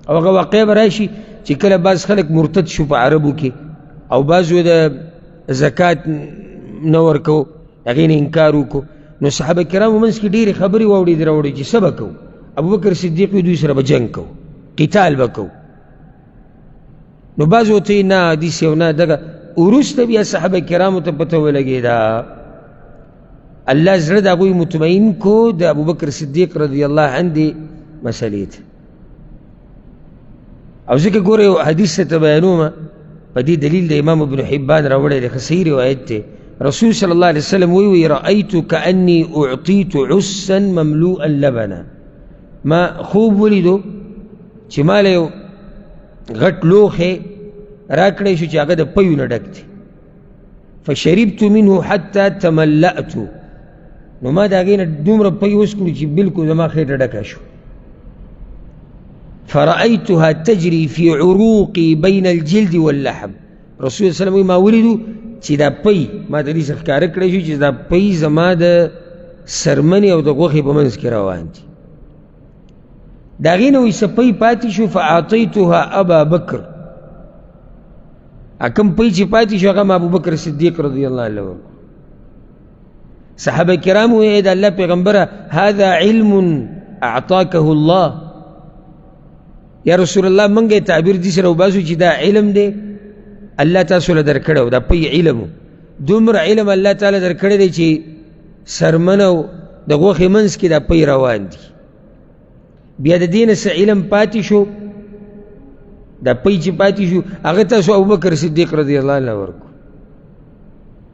او هغه واقعه به راشي چې کله بعض خلک مرتد شو په عربو کې او بعضو د زکات نه ورکو، هغې نه انکار وکړو، نو صحابه کرامو منځ کې ډېرې خبرې واوړېدې راوړې چې څه به کوو. ابوبکر صدیق وي دوی سره به جنګ کوو، قتال به کوو. نو بعضو ورته وایي نه داسې او نه دغه. وروسته بیا صحابه کرامو ته پته ولګېده، الله زړه د هغوی مطمئن کو د ابوبکر صدیق رضی الله عنه دې مسئلې ته. او ځکه ګوره یو حدیث ته بیانوم، په دې دلیل د امام ابن حبان راوړی دی، ښه صحیح روایت دی. رسول صلی الله علیه وسلم وایي وایي رأیت کأني اعطیت عسا مملوءا لبنا، ما خوب ولیدو چې ما له یو غټ لوښی راکړی شو چې هغه د پیو نه ډک دی. فشربت منه حتی تملأت، نو ما د هغې نه دومره پی وڅکلو چې بلکل زما خېټه ډکه شو. فرأيتها تجري في عروقي بين الجلد واللحم. رسول الله صلی الله علیه وسلم ما ولیدو چې دا پی ما ته داسې ښکاره کړی شو چې دا پی زما د سرمنې او د غوښې په منځ کې روان دي. د هغې نه وایي څه پی پاتې شو، فأعطیتها ابا بکر، کوم پی چې پاتې شو هغه ما ابوبکر صدیق رضی الله عنه ورکړو. صحابه کرام وایي د الله پیغمبره هذا علم اعطاکه الله، یا رسول الله موږ یې تعبیر دې سره وباسو چې دا علم دی الله تاسو له درکړی و، دا پی علم و، دومره علم الله تعالی درکړی دی چې سرمن او د غوښې منځ کې دا پی روان دي. بیا د دې نه څه علم پاتې شو، دا پی چې پاتې شو هغه تاسو ابوبکر صدیق رضی الله عنه ورکړو.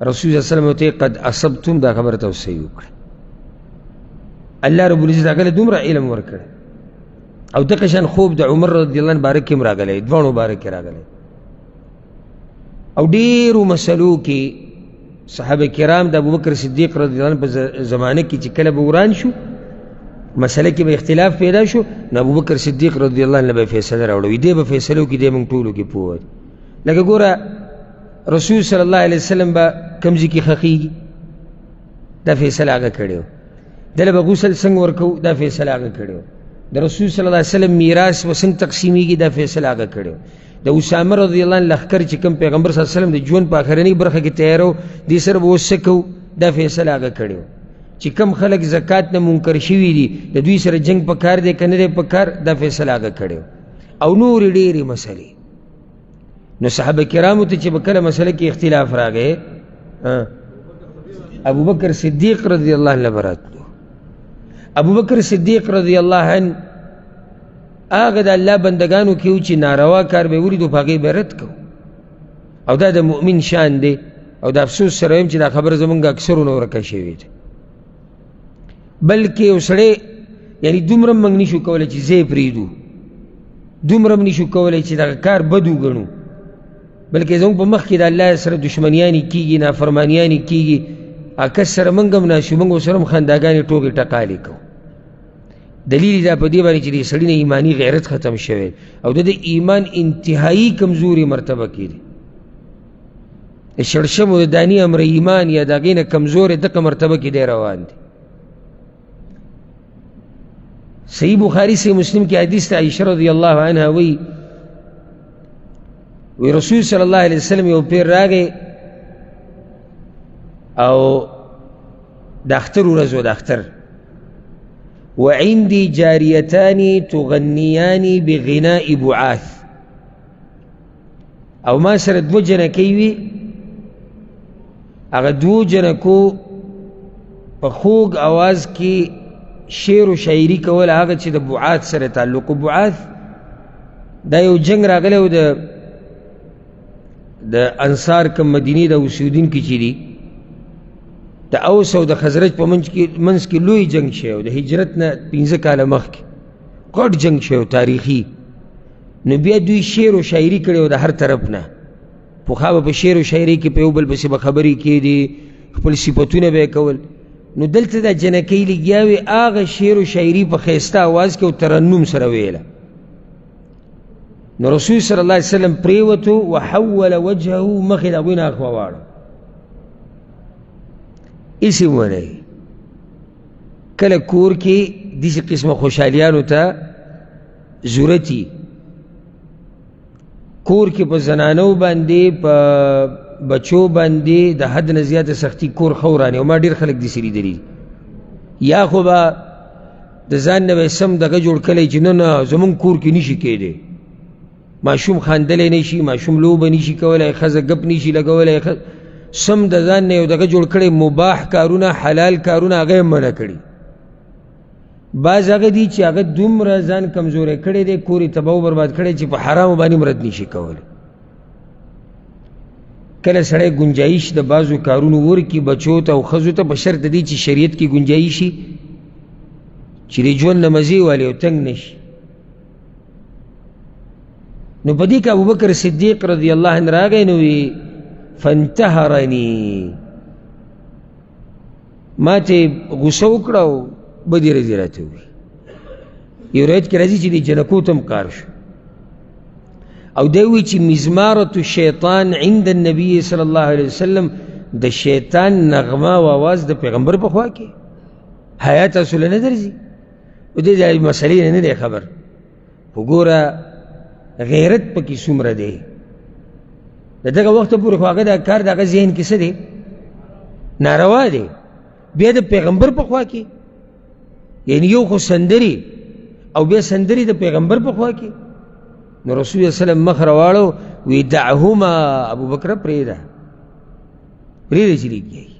رسول الله صلی الله علیه وسلم ورته قد اصبتم، دا خبره تاسو صحیح وکړه. الله رب العزت هغه له دومره علم ورکړی. او دغه شان خوب د عمر رضی الله عنه باره کې هم راغلی، دواړو باره کې راغلی. او ډېرو مسلو کې صحابه کرام د ابوبکر صدیق رضی الله عنه په زمانه کې چې کله به وران شو، مسله کې به اختلاف پیدا شو، نو ابوبکر صدیق رضی الله عنه به فیصله راوړوي، دی به فیصلو کې دی موږ ټولو کې پوه دی. لکه ګوره رسول صلی الله علیه وسلم به کوم ځای کې ښخېږي، دا فیصله هغه کړې وه. دله به غسل څنګه ورکوو، دا فیصله هغه کړې وه. د رسول صلی الله علیه وسلم میراث به څنګه تقسیمیږي، دا فیصله هغه کړې وه. د اسامه رضی الله عنه لښکر چې کوم پیغمبر صلی الله علیه وسلم د ژوند په آخرنۍ برخه کې تیارو، دې سره به اوس څه کوو، دا فیصله هغه کړې وه. چې کوم خلک زکات نه منکر شوي دي د دوی سره جنګ په کار دی که نه دی په کار، دا فیصله هغه کړې وه. او نورې ډېرې مسلې. نو صحابه کرامو ته چې به کله مسله کې اختلاف راغی، ابوبکر صدیق رضی الله عنه به راتلو. ابوبکر صدیق رضی الله عنه هغه د الله بندګانو کې و چې ناروا کار به یې ولیدو، په هغې به رد کو. او دا د مؤمن شان دی. او د افسوس سره وایم چې دا خبره زموږ اکثرو نه ورکه شوې ده. بلکې یو سړی یعنی دومره موږ نشو کولی چې ځای پرېږدو، دومره هم نشو کولی چې دغه کار بد وګڼو، بلکې زموږ په مخ کې د الله سره دښمنیانې کېږي، نافرمانیانې کېږي، کس سره موږ هم ناست یو، موږ ورسره هم خنداګانې ټوکې ټقالې کوو. دلیل دا په دې باندې چې دې سړي نه ایماني غیرت ختم شوی او د ده ایمان انتهایی کمزوري مرتبه کې دی. د شړشمو د دانې امر ایمان یا د هغې نه کمزوری دغه مرتبه کې دی روان دی. صحیح بخاری صحیح مسلم کې حدیث ته عایشه رضی الله عنها وایي، وی رسول صلی الله علیه وسلم یو پیر راغی او د اختر ورځ وه، د اختر، وعندي جاریتان تغنیان بغناء بعاث، او ما سره دوه جنکۍ وي، هغه دوو جنکو په خوږ اواز کې شعر و شاعري کوله، هغه چې د بعاث سره تعلق و. بعاث دا یو جنګ راغلی و د انصار کوم مدینې د اوسېدونکي چې دي، د اوس او د خزرج په منځ کې لوی جنګ شوی و، د هجرت نه 5 کاله مخکې غټ جنګ شوی و تاریخي. نو بیا دوی شعر و شاعري کړې وه د هر طرف نه، پخوا به په شعر و شاعري کې په یو بل پسې به خبرې کېدې، خپل صفتونه به یې کول. نو دلته دا جنکۍ لګیا وې، هغه شعر و شاعري په ښایسته اواز کې او ترنم سره ویله. نو رسول صلی الله علیه وسلم پرېوتو، وحول وجهه، مخ یې د هغوی نه اخوا واړو، هېڅ یې ونه ویل. کله کور کې داسې قسمه خوشحالیانو ته ضرورت وي، کور کې په زنانو باندې په بچو باندې د حد نه زیاته سختي کور ښه ورانوي. او ما ډېر خلک داسې لیدلي دي، یا خو به د ځان نه به یې سم دغه جوړ کړی چې نه نه زموږ کور کې نشي کېدی، ماشوم خاندلی نه شي، ماشوم لوبه نشي کولی، ښځه ګپ نشي لګولی، سم د ځان نه یو دغه جوړ کړی، مباح کارونه حلال کارونه هغه یې منع کړي. بعض هغه دي چې هغه دومره ځان کمزوری کړی دی، کور یې تباه و برباد کړی چې په حرامو باندې هم رد نشي کولی. کله سړی ګنجایش د بعضو کارونو ورکړي بچو ته او ښځو ته، په شرط د دې چې شریعت کې ګنجایش شي چې د ژوند نه مزې والي او تنګ نه شي. نو په دې کې ابوبکر صدیق رضی الله عنه راغی، نو وی فانتهرني، ما ته غوسه وکړه او بدې ردې راته وویل. یو روایت کې راځي چې د جنکو ته هم کار شو، او دی وایي چې مزمارة الشیطان عند النبي صلی الله علیه وسلم، د شیطان نغمه او آواز د پیغمبر په خوا کې حیا تاسو له نه درځي. او دې د مسئلې نه نه دی خبر، خو ګوره غیرت پکې څومره دی. د دغه وخته پورې خو هغه دا کار د هغه ذهن کې څه دی؟ ناروا دی. بیا د پیغمبر په خوا کې، یعنی یو خو سندرې او بیا سندرې د پیغمبر په خوا کې. نو رسول الله صلی الله علیه وسلم مخ راواړو، وی دعهما، ابوبکر پرېږده، پرېږده چې لګیږي.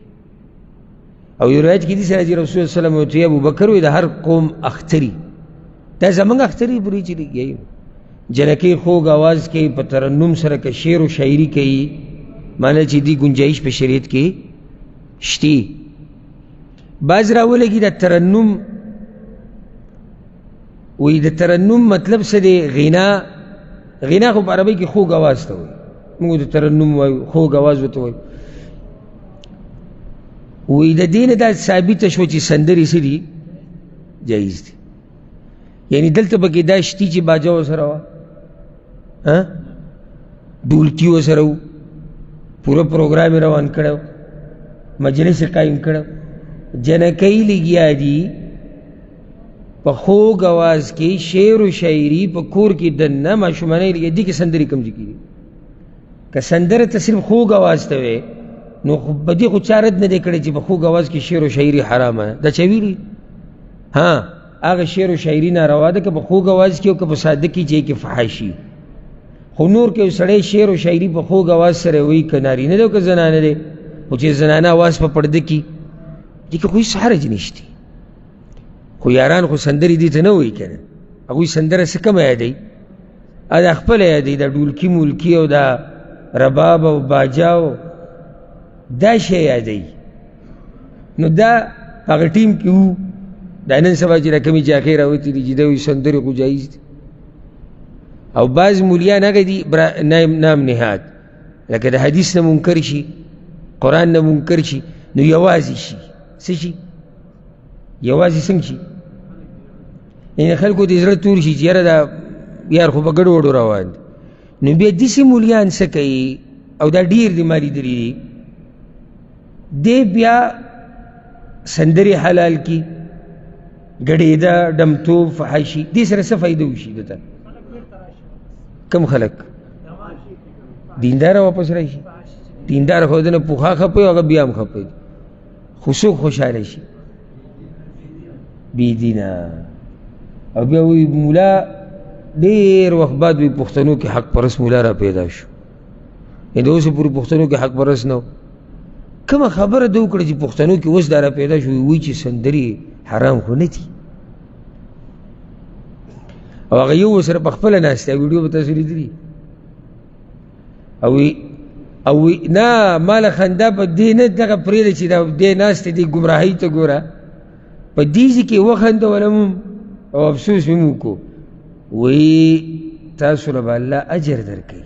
او یو روایت کې داسې راځي رسول الله صلی الله علیه وسلم ورته وایي ابوبکر وایي د هر قوم اختري، دا زموږ اختري پرې چې لګیږي. جنکۍ خوږ اواز کوي، په ترنم سره که شعر و شاعري کوي، معنی چې دې ګنجایش په شریعت کې شتي. بعض راولګي د ترنم، وایي د ترنم مطلب څه دی؟ غنا. غنا خو په عربۍ کې خوږ اواز ته وایي، موږ د ترنم وایو، خوږ اواز ورته وایو. وایي د دې نه دا ثابته شوه چې سندرې څه دي؟ جایز دي. یعنی دلته پکې دا شتي چې باجه ورسره وه، ډولکي ورسره وو، پوره پروګرام یې روان کړی، مجلس یې قایم کړی، جنکۍ لګیا دي په خوږ اواز کې شعر و شاعري په کور کې دننه ماشومانه یې لګیا دي کې سندرې کوم ځای کې دي. که سندره ته صرف خوږ اواز ته وې، نو په دې خو چا رد نه دی کړی چې په خوږ اواز کې شعر و شاعري حرامه ده. دا چا ویلي؟ ها، هغه شعر و شاعري ناروا ده که په خوږ اواز کې او که په ساده کې چې کې فحاشي. خو نور که یو سړی شعر و شاعري په خوږ اواز سره وایي، که نارینه دی او که زنانه دی، خو چې زنانه اواز په پرده کې، دې کې خو هېڅ حرج نشته. خو یاران خو سندرې دې ته نه وایي که نه، هغوی سندره څه کمه یادوي، دا خپله یادوي، دا ډولکي مولکي او دا رباب او باجا او دا شی یادوي. نو دا په هغه ټیم کې وو. دا نن سبا چې دا کومې جاکې راوتې دي چې دا وایي سندرې خو جایز دي، او بعض مولیان هغه دي نام نهاد، لکه د حدیث نه منکر شي، قرآن نه منکر شي، نو یوازې شي. څه شي؟ یوازې څنګه شي؟ یعنې خلکو ته زړه تور شي چې یاره دا یار خو په ګډو وډو روان دي. نو بیا داسې مولیان څه کوي، او دا ډېر دي ما لیدلي دي، دی بیا سندرې حلال کي، ګډېده، ډمتوب، فحاشي، دې سره څه فایده وشي ده ته؟ کم خلک دینداره واپس راشي، دینداره خو دنه پخوا خپه وي، هغه بیا هم خپه دي، خو څوک خوشحاله شي؟ بې دینه. او بیا وایي مولا ډېر وخت بعد وایي پښتنو کې حق پرست مولا را پیدا شو. یعنې د اوسه پورې پښتنو کې حق پرست نه و. کومه خبره ده وکړه چې پښتنو کې اوس دا را پیدا شو، وایي چې سندرې حرام خو نه دي. او هغه یو ورسره په خپله ناست دی، ویډیو به تاسو لیدلي. او وی نه ما له خندا په دې نه دغه پرېږده چې دا دې ناست دی، دې ګمراهۍ ته ګوره، په دې ځای کې وخندولم او افسوس مې وکړو. وایي تاسو له به الله اجر درکوي.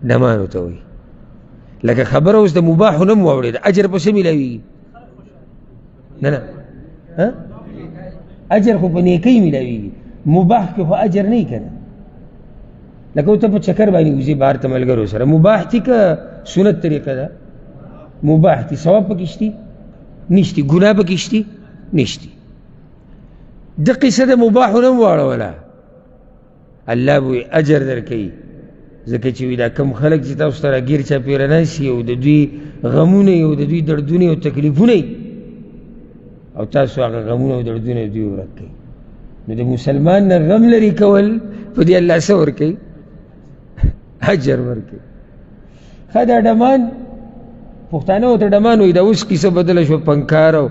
ډمانو ته وایي لکه خبره اوس د مباحو نه مو واورېده، اجر په څه میلاویږي؟ نه نه، اجر خو په نیکۍ میلاویږي، مباح کې خو اجر نه که نه. لکه ته په چکر باندې وځې بهر ته ملګرو سره، مباح دي که سنت طریقه ده؟ مباح دي، ثواب پکې شتي؟ نشتي، ګناه پکې شتي؟ نشتي. د قصه د مباحو نه واړوله، الله به اجر درکوي، ځکه چې وایي دا کم خلک چې تاسو ته راګیر چاپېره ناست او د دوی غمونه او د دوی دردونه او تکلیفونه او تاسو هغه غمونه او دردونه دوی ورک کوي. نو د مسلمان نه غم لرې کول په دې الله څه ورکوي؟ اجر ورکوي. ښه دا ډمان پښتانه ورته ډمان وایي، دا اوس کیسه بدله شوه، پنکار او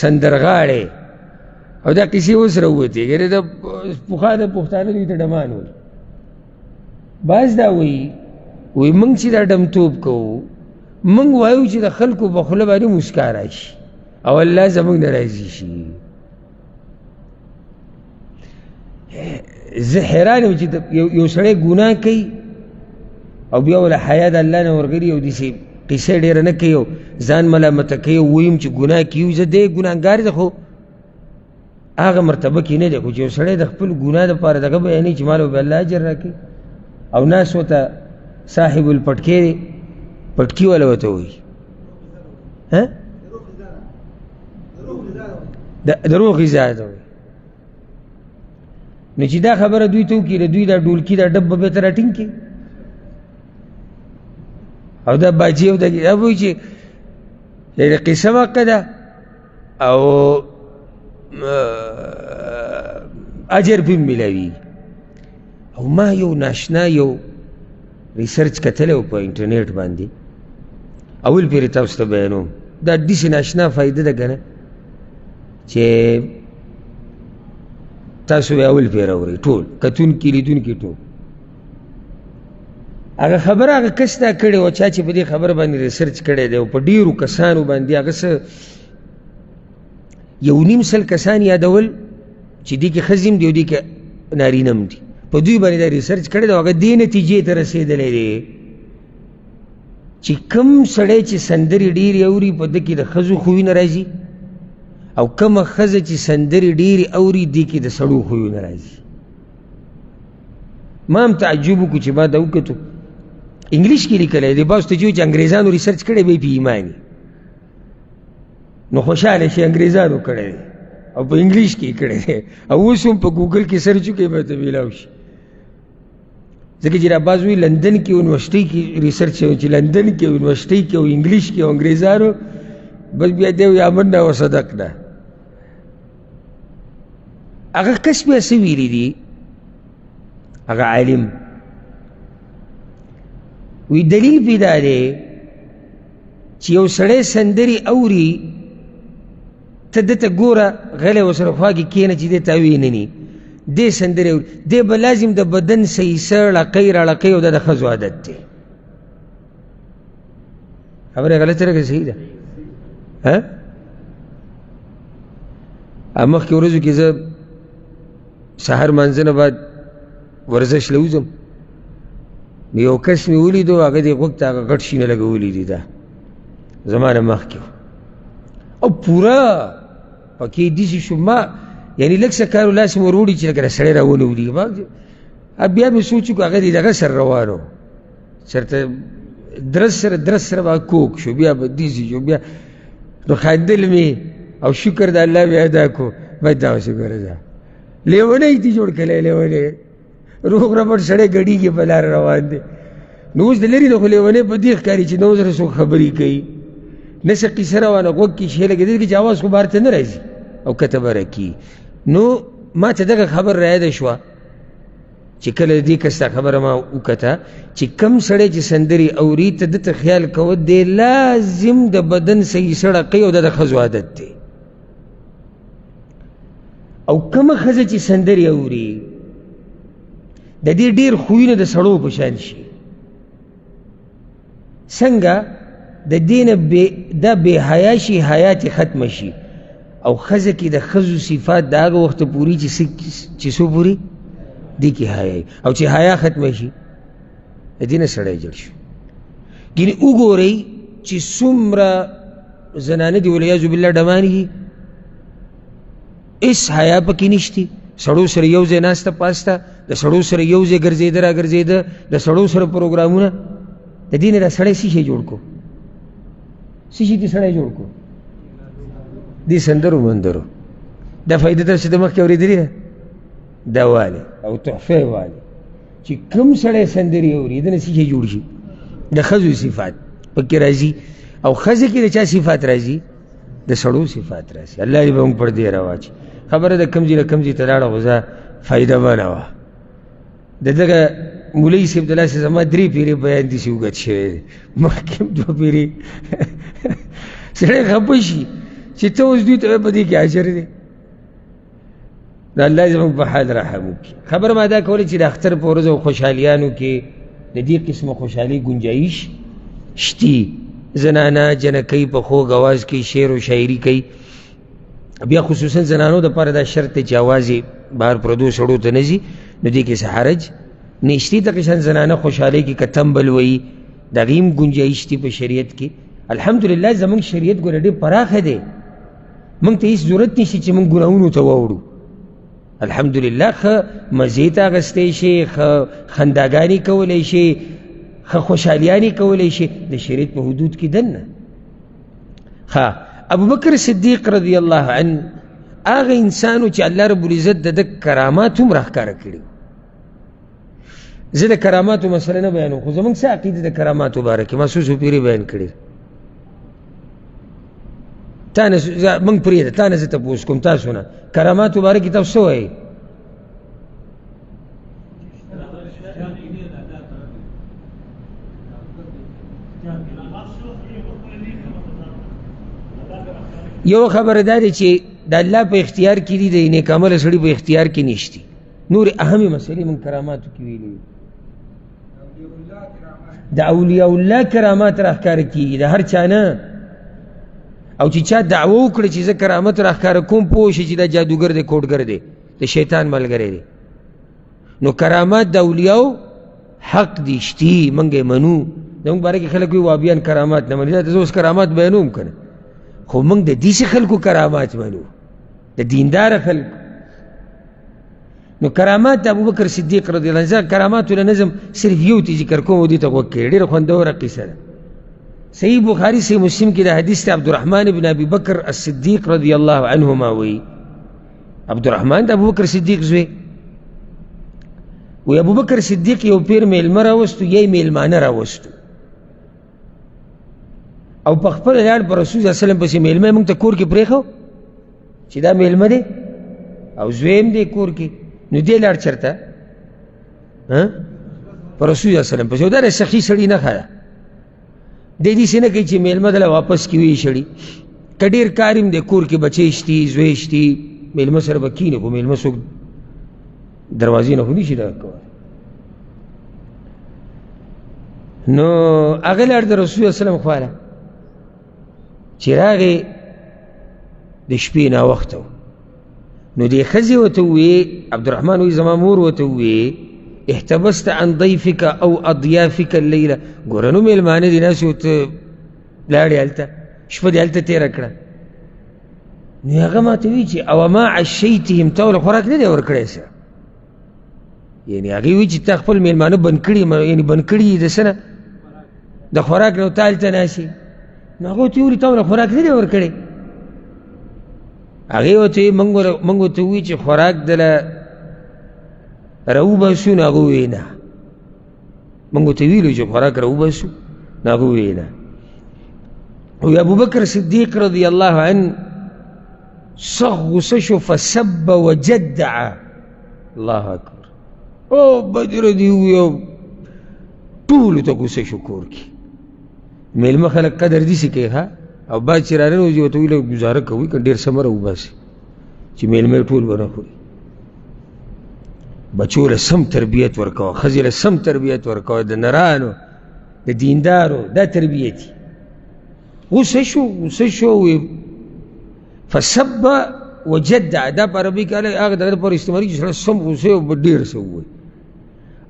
سندرغاړی او دا کیسې اوس راووتې. ګرې د پخوا د پښتانه دوی ته ډمان وایي. بعض دا وایي، وایي موږ چې دا ډمتوب کوو، موږ وایو چې د خلکو په خوله باندې موسکا راشي او الله زموږ نه راضي شي. زه حیران یم چې یو سړی ګناه کوي او بیا وله حیا د الله نه ورغلي او داسې قصه ډېره نه کوي او ځان ملامته کوي او ویم چې ګناه کیو، زه دی ګناهګار دی، خو هغه مرتبه کې نه دی. خو چې یو سړی د خپل ګناه دپاره دغه بیانوي چې ما له به الله اجر راکړي، او ناس ورته صاحب الپټکی دی، پټکي والا ورته وایي، ها د روغ غذا ده. نو چې دا خبره دوی ته وکړي، دوی دا ډولکي دا ډب به بېرته راټینګ کړي، او دا باجي او دا وایي چې دا قصه واقع ده او اجر پې ملاوي. او ما یو ناشنا یو ریسرچ کتلی و په انټرنیټ باندې، اول پېرې تاسو ته بیانوم، دا داسې ناشنا فایده ده که نه چې تاسو به اول پېر اورئ، ټول کتونکي لیدونکي ټول. هغه خبره هغه کس دا کړې وه چا چې په دې خبره باندې ریسرچ کړی دی، او په ډېرو کسانو باندې هغه څه 1.5 کسان یادول چې دې کې ښځې هم دي او دې کې نارینه هم دي، په دوی باندې دا ریسرچ کړی دی، او هغه دې نتیجې ته رسېدلی دی چې کوم سړی چې سندرې ډېرې اوري په ده کې د ښځو خویونه راځي، او کومه ښځه چې سندرې ډېرې اوري دې کې د سړو خویونه راځي. ما هم تعجب وکړو چې ما دا وکتو، انګلیش کې لیکلی دی، بعضو ته چې انګریزانو ریسرچ کړی به یې پې ایمان، نو خوشحاله شي انګریزانو کړی دی او په انګلیش کې یې کړی دی، او اوس هم په ګوګل کې سرچ وکړئ به ورته میلاو شي. ځکه چې را بعض وایي لندن کې یونیورسټۍ کې ریسرچ شوی، چې لندن کې یونیورسټۍ کې او انګلیش کې او انګریزانو، بس بیا دی وایي آمنا و صدقنا. هغه کس بیا څه ویلي دي، هغه عالم وی دلیل پې دا دی چې یو سړی سندرې اوري، ته ده ته ګوره غلی ورسره خوا کې کښېنه چې دی تا وینني، دې سندرې اوري، دی به لازم د بدن څه حصه ړقۍ راړقۍ، او دا د ښځو عادت دی. خبره غلطه ده که صحیح ده؟ ها مخکې ورځو کې زه سهار لمانځه نه بعد ورزش له وځم، نو یو کس مې ولیدو، هغه دې غوږ ته هغه غټ شیونه لګولي دي، دا زما نه مخکې او پوره پکې داسې شو، ما یعنې لږ څه کار لاس مې وروړي چې لکه سړی را ونه ولي. بیا مې سوچ وکړو هغه دې دغه سره روان و، چېرته درس سره درس سره به کوک شو، بیا به داسې شو، بیا نو خندل مې او شکر د الله مې ادا کړو. باید دا اوس وګوره، دا لیونی دې جوړ کړی، لیونی روغ رمټ سړی ګډېږي په لاره روان دی. نو اوس د لرې نه خو لیونی په دې ښکاري چې نو سره څوک خبرې کوي، نه څه قصه روانه، غوږ کې شی لګېدلی چې اواز خو بهر ته نه راځي او کته به راکېږي. نو ما ته دغه خبر رایاده شوه چې کله دې کس دا خبره ما وکته چې کم سړی چې سندرې اوري، ته ده ته خیال کوه دی لازم د بدن څه حصه ړقوي، او دا د ښځو عادت دی. او کومه ښځه چې سندرې اوري د دې ډېر خویونه د سړو په شان شي. څنګه؟ د دې نه دا بې حیا شي، حیا ترې ختمه شي. او ښځه کې د ښځو صفات د هغه وخته پورې چې څو پورې دې کې حیا وي، او چې حیا ختمه شي د دې نه سړی جوړ شي. ګینې وګورئ چې څومره زنانه دي والعیاذ بالله ډمانې دي، هېڅ حیا پکې نشتي، سړو سره یو ځای ناسته پاسته، د سړو سره یو ځای ګرځېده راګرځېده، د سړو سره پروګرامونه. د دې نه دا سړی څه شی جوړ کړو؟ څه شي دې سړی جوړ کړو؟ دې سندرو مندرو. دا فایده تاسو د مخکې اورېدلې ده، دا والې او تحفه یې والې چې کوم سړی سندرې اوري د نه څه شی جوړ شي؟ د ښځو صفات پکې راځي. او ښځې کې د چا صفات راځي؟ د سړو صفات راځي. الله دې به موږ پر دې راواچي. خبره د کوم ځای نه کوم ځای ته لاړه، خو زه فایده به نه وه. د دغه مولوي صاحب د لاسه زما 3 پیرې بیان داسې اوږد شوی دی، مخکې هم 2 پیرې. سړی خفه شي چې ته اوس دوی ته وایې په دې کې اجر دی. نو الله دې زموږ په حال رحم وکړي. خبره ما دا کوله چې د اختر په ورځ او خوشحالیانو کې د دې قسمه خوشحالي ګنجایش شتي. زنانه جنکۍ په خوږ اواز کې شعر او شاعري کوي. بیا خصوصا زنانو دپاره دا شرط دی چې اواز یې بهر پردو سړو ته نه ځي. نو دې کې څه حرج نشته. دغه شان زنانه خوشحالۍ کې که تنبل وایي، د هغې هم ګنجایش دی په شریعت کې. الحمدلله زموږ شریعت ګوره ډېر پراخه دی، موږ ته هېڅ ضرورت نشته چې موږ ګناهونو ته واوړو. الحمدلله ښه مزې ته اخیستی شي، ښه خنداګانې کولی شي، ښه خوشحالیانې کولی شي، د شریعت په حدود کې دننه. ښه، ابوبکر صدیق رضی الله عنه هغه انسان و چې الله رب العزت د ده کرامات هم راښکاره کړي. زه د کراماتو مسله نه بیانوم، خو زموږ څه عقیده د کراماتو باره کې ما څو څو پېرې بیان کړې. تا نه موږ پرېږده، تا نه زه تپوس کوم تاسو نه، کراماتو باره کې تاسو څه وایئ؟ یو خبره دا ده چې د الله په اختیار کې دي، د نیک عمله سړي په اختیار کې نشتي. نورې اهمې مسلې موږ کراماتو کې ویلي دي. د اولیاء الله کرامات راښکاره کېږي، د هر چا نه. او چې چا دعوه وکړه چې زه کرامت راښکاره کوم، پوه شي چې دا جادوګر دی، کوډګر دی، د شیطان ملګری دی. نو کرامات د اولیاو حق دي، شتي، موږ یې منو. زموږ باره کې خلک وایي وابیان کرامات نه مني، دا زه اوس کرامات بیانوم که نه، خو موږ د داسې خلکو کرامات منو، د دینداره خلکو. نو کرامات د ابوبکر صدیق رضی الله عنه کراماتو له نظم صرف یو تی ذکر کوم او دې ته غوږ کړئ، ډېره خوندوره قصه ده. صحیح بخاري صحیح مسلم کې د حدیث ته عبدالرحمن بن ابي بکر الصدیق رضی الله عنهما وایي، عبدالرحمن د ابوبکر صدیق زوی وی، ابوبکر صدیق یو پیر میلمه راوستو، یا یې میلمانه راوستو، او په خپله لاړ په رسول صلی الله علیه وسلم پسې. میلمه یې موږ ته کور کې پرېښو چې دا میلمه دی او زوی هم دی کور کې، نو دی لاړ چېرته په رسول الله صلی الله علیه وسلم پسې. او دا د سخي سړي نښه ده، دی داسې نه کوي چې میلمه دله واپس کړي ویې شړي. که ډېر کار هم دی کور کې، بچی شتي، زوی شتي، میلمه سره به کښېني، خو میلمه څوک دروازې نه خو نشي دغه کولی. نو هغه لاړ د رسول الله وسلم خواله، چې راغی د شپې ناوخته و. نو دې ښځې ورته وویې، عبدالرحمن وایي زما مور ورته وویې، احتبست عن ضیفک او اضیافک اللیله، ګوره نو مېلمانه دي ناست وو، ته لاړې هلته، شپه دې هلته تېره کړه. نو هغه ما ته وایي چې او ما عشیتهم، تا ورله خوراک نه دی ورکړی څه؟ یعنې هغې وایي چې تا خپل مېلمانه بند کړي، یعنې بند کړي یې د څه نه، د خوراک نه، ته هلته ناست یې. نو هغه ورته وویل تا ورله خوراک نه دی ورکړی؟ هغې ورته وویل موږ ورته وویل چې خوراک دله راوباسو، نو هغه وویل نه. موږ ورته ویلو چې خوراک راوباسو، نو هغه وویل نه. وی ابوبکر صدیق رضی الله عنه سخت غوسه شو، فسب وجدع. الله اکبر، او بدره دی وویل، ټولو ته غوسه شو کور کې. مېلمه خلک قدر داسې کوي، ښه، او بعد چې راننوځي ورته وایي لږ ګزاره کوي که ډېر څه مه راوباسي چې مېلمه یې ټول ونه خوري. بچو له سم تربیت ورکوه، ښځې له سم تربیت ورکوه، د نرانو د دیندارو دا تربیت. غوسه شو، غوسه شو، وی فسب وجدع. دا په عربي کې هغه دغه لپاره استعمالېږي چې سړی سم غوسه او ډېر څه ووایي.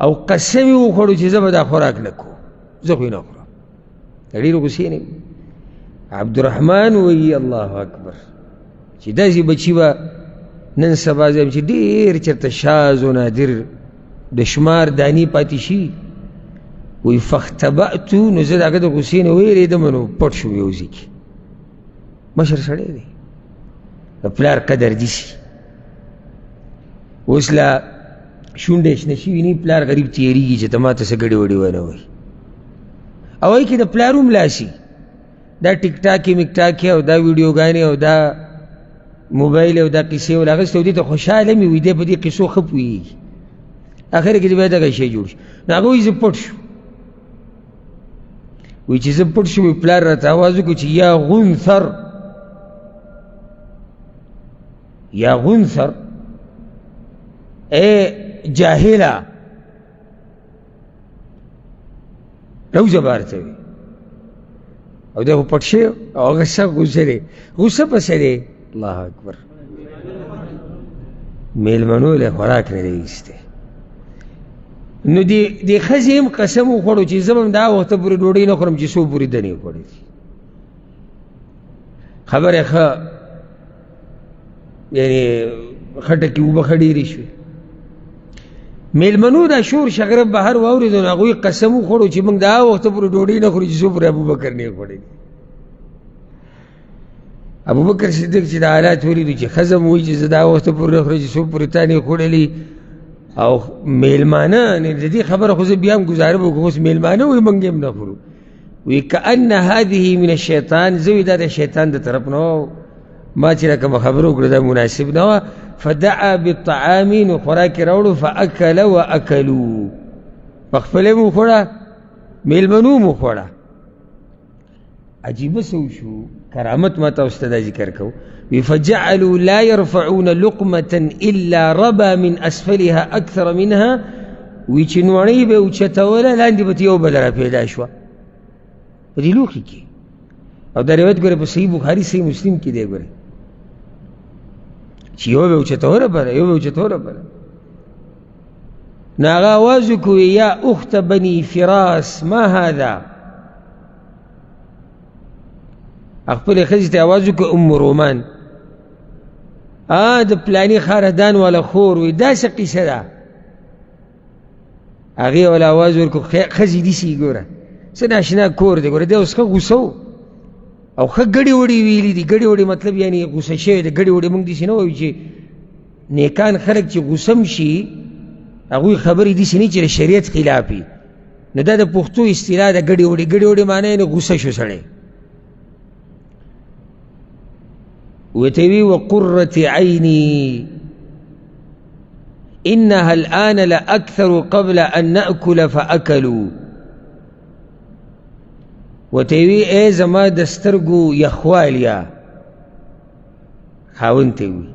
او قسم یې وخوړو چې زه به دا خوراک نه کوم، زه خو یې نه خورم، د ډېرې غوسې نه. عبدالرحمن وایي الله اکبر، چې داسې بچي به نن سبا ځم چې ډېر چېرته شاز و نادر د شمار دانې پاتې شي. وایي فاختبأتو، نو زه د هغه د غوسې نه وېرېدم، نو پټ شوم یو ځای کې. مشر سړی دی، د پلار قدر دي سي. اوس لا شونډې شنه شوي نه، پلار غریب تېرېږي چې ته ما ته څه ګډې وډې ونه وایي. او وایي که د پلار هم لاسي دا ټیک ټاکې میک ټاکې او دا ویډیوګانې او دا موبایل او دا قصې ولا اخیستې او دې ته خوشحاله مې وي، دی په دې قصو ښه پوهېږي. اخر کې بیا دغه شی جوړ شي. نو هغه وایي زه پټ شو، وایي چې زه پټ شوم، پلار راته اواز وکړو چې یا غنثر، یا غنثر، ای جاهله، راوځه بهر ته. وي او دی خو پټ شوی او هغه سخت غوسه دی. غوسه په څه دی؟ الله اکبر، مېلمنو له خوراک نه دی ایستی. نو دې ښځې هم قسم وخوړو چې زه به هم دا وخته پورې ډوډۍ نه خورم چې څو پورې ده نه خوړلې. خبره ښه یعنې خټه کې اوبه ښه ډېرې شوې. میلمنو دا شور شغره بهر واورېدو، نو هغوی قسم وخوړو چې موږ دا وخته پورې ډوډۍ نه خورو چې څو پورې ابوبکر نه خوړلې. ابوبکر صدیق چې دا حالات ولیدو چې ښځه مو وایي چې زه دا وخته پورې نه خورم چې څو پورې تا نه خوړلي، او میلمانه د دې خبره خو زه بیا هم ګزاره به وکړم، اوس میلمانه وایي موږ یې هم نه خورو. وی کأن هذه من الشیطان، زه وایي دا د شیطان د طرف نه وه، ما چې کومه خبره وکړه دا مناسب نه وه. فدعا بالطعام، نو خوراک یې راوړو، فأکل وأکلو، په خپله یې وخوړه، میلمنو هم وخوړه. عجیبه څه وشو، کرامت ما تاسو ته دا ذکر کوو. وی فجعلوا لا يرفعون لقمة إلا ربا من أسفلها أكثر منها، وی چې نوړۍ به یې اوچتوله لاندې به ترې یو بله راپیدا شوه په دې لوښي کې. او دا روایت ګوره په صحیح بخاري صحیح مسلم کې دی، ګوره چې یو به یې اوچتوله بله، یو به یې اوچتوله بله. نو هغه اواز وکړو یا اخت بني فراس ما هذا، خپلې ښځې ته اواز وکړو ام رومان، د پلاني خاندان والا خور، وایي داسې قصه ده. هغې ولا اواز ورکړو ښځې داسې ګوره څه ناشنا کور دی، ګوره دی اوس ښه غوسه و او ښه ګړې وړې ویلي دي. ګړې وړې مطلب یعنې غوسه شوی دی. ګړې وړې موږ داسې نه وایو چې نیکان خلک چې غوسه هم شي هغوی خبرې داسې نه چې د شریعت خلاف وي. نو دا د پښتو اصطلاح ده ګړې وړې. ګړې وړې معنی یعنې غوسه شو سړی. ورته وي وقرة عیني إنها الآن لأكثر قبل أن نأكل فأكلوا. ورته وي ای زما د سترګو یخوالیا، خاوند ته وي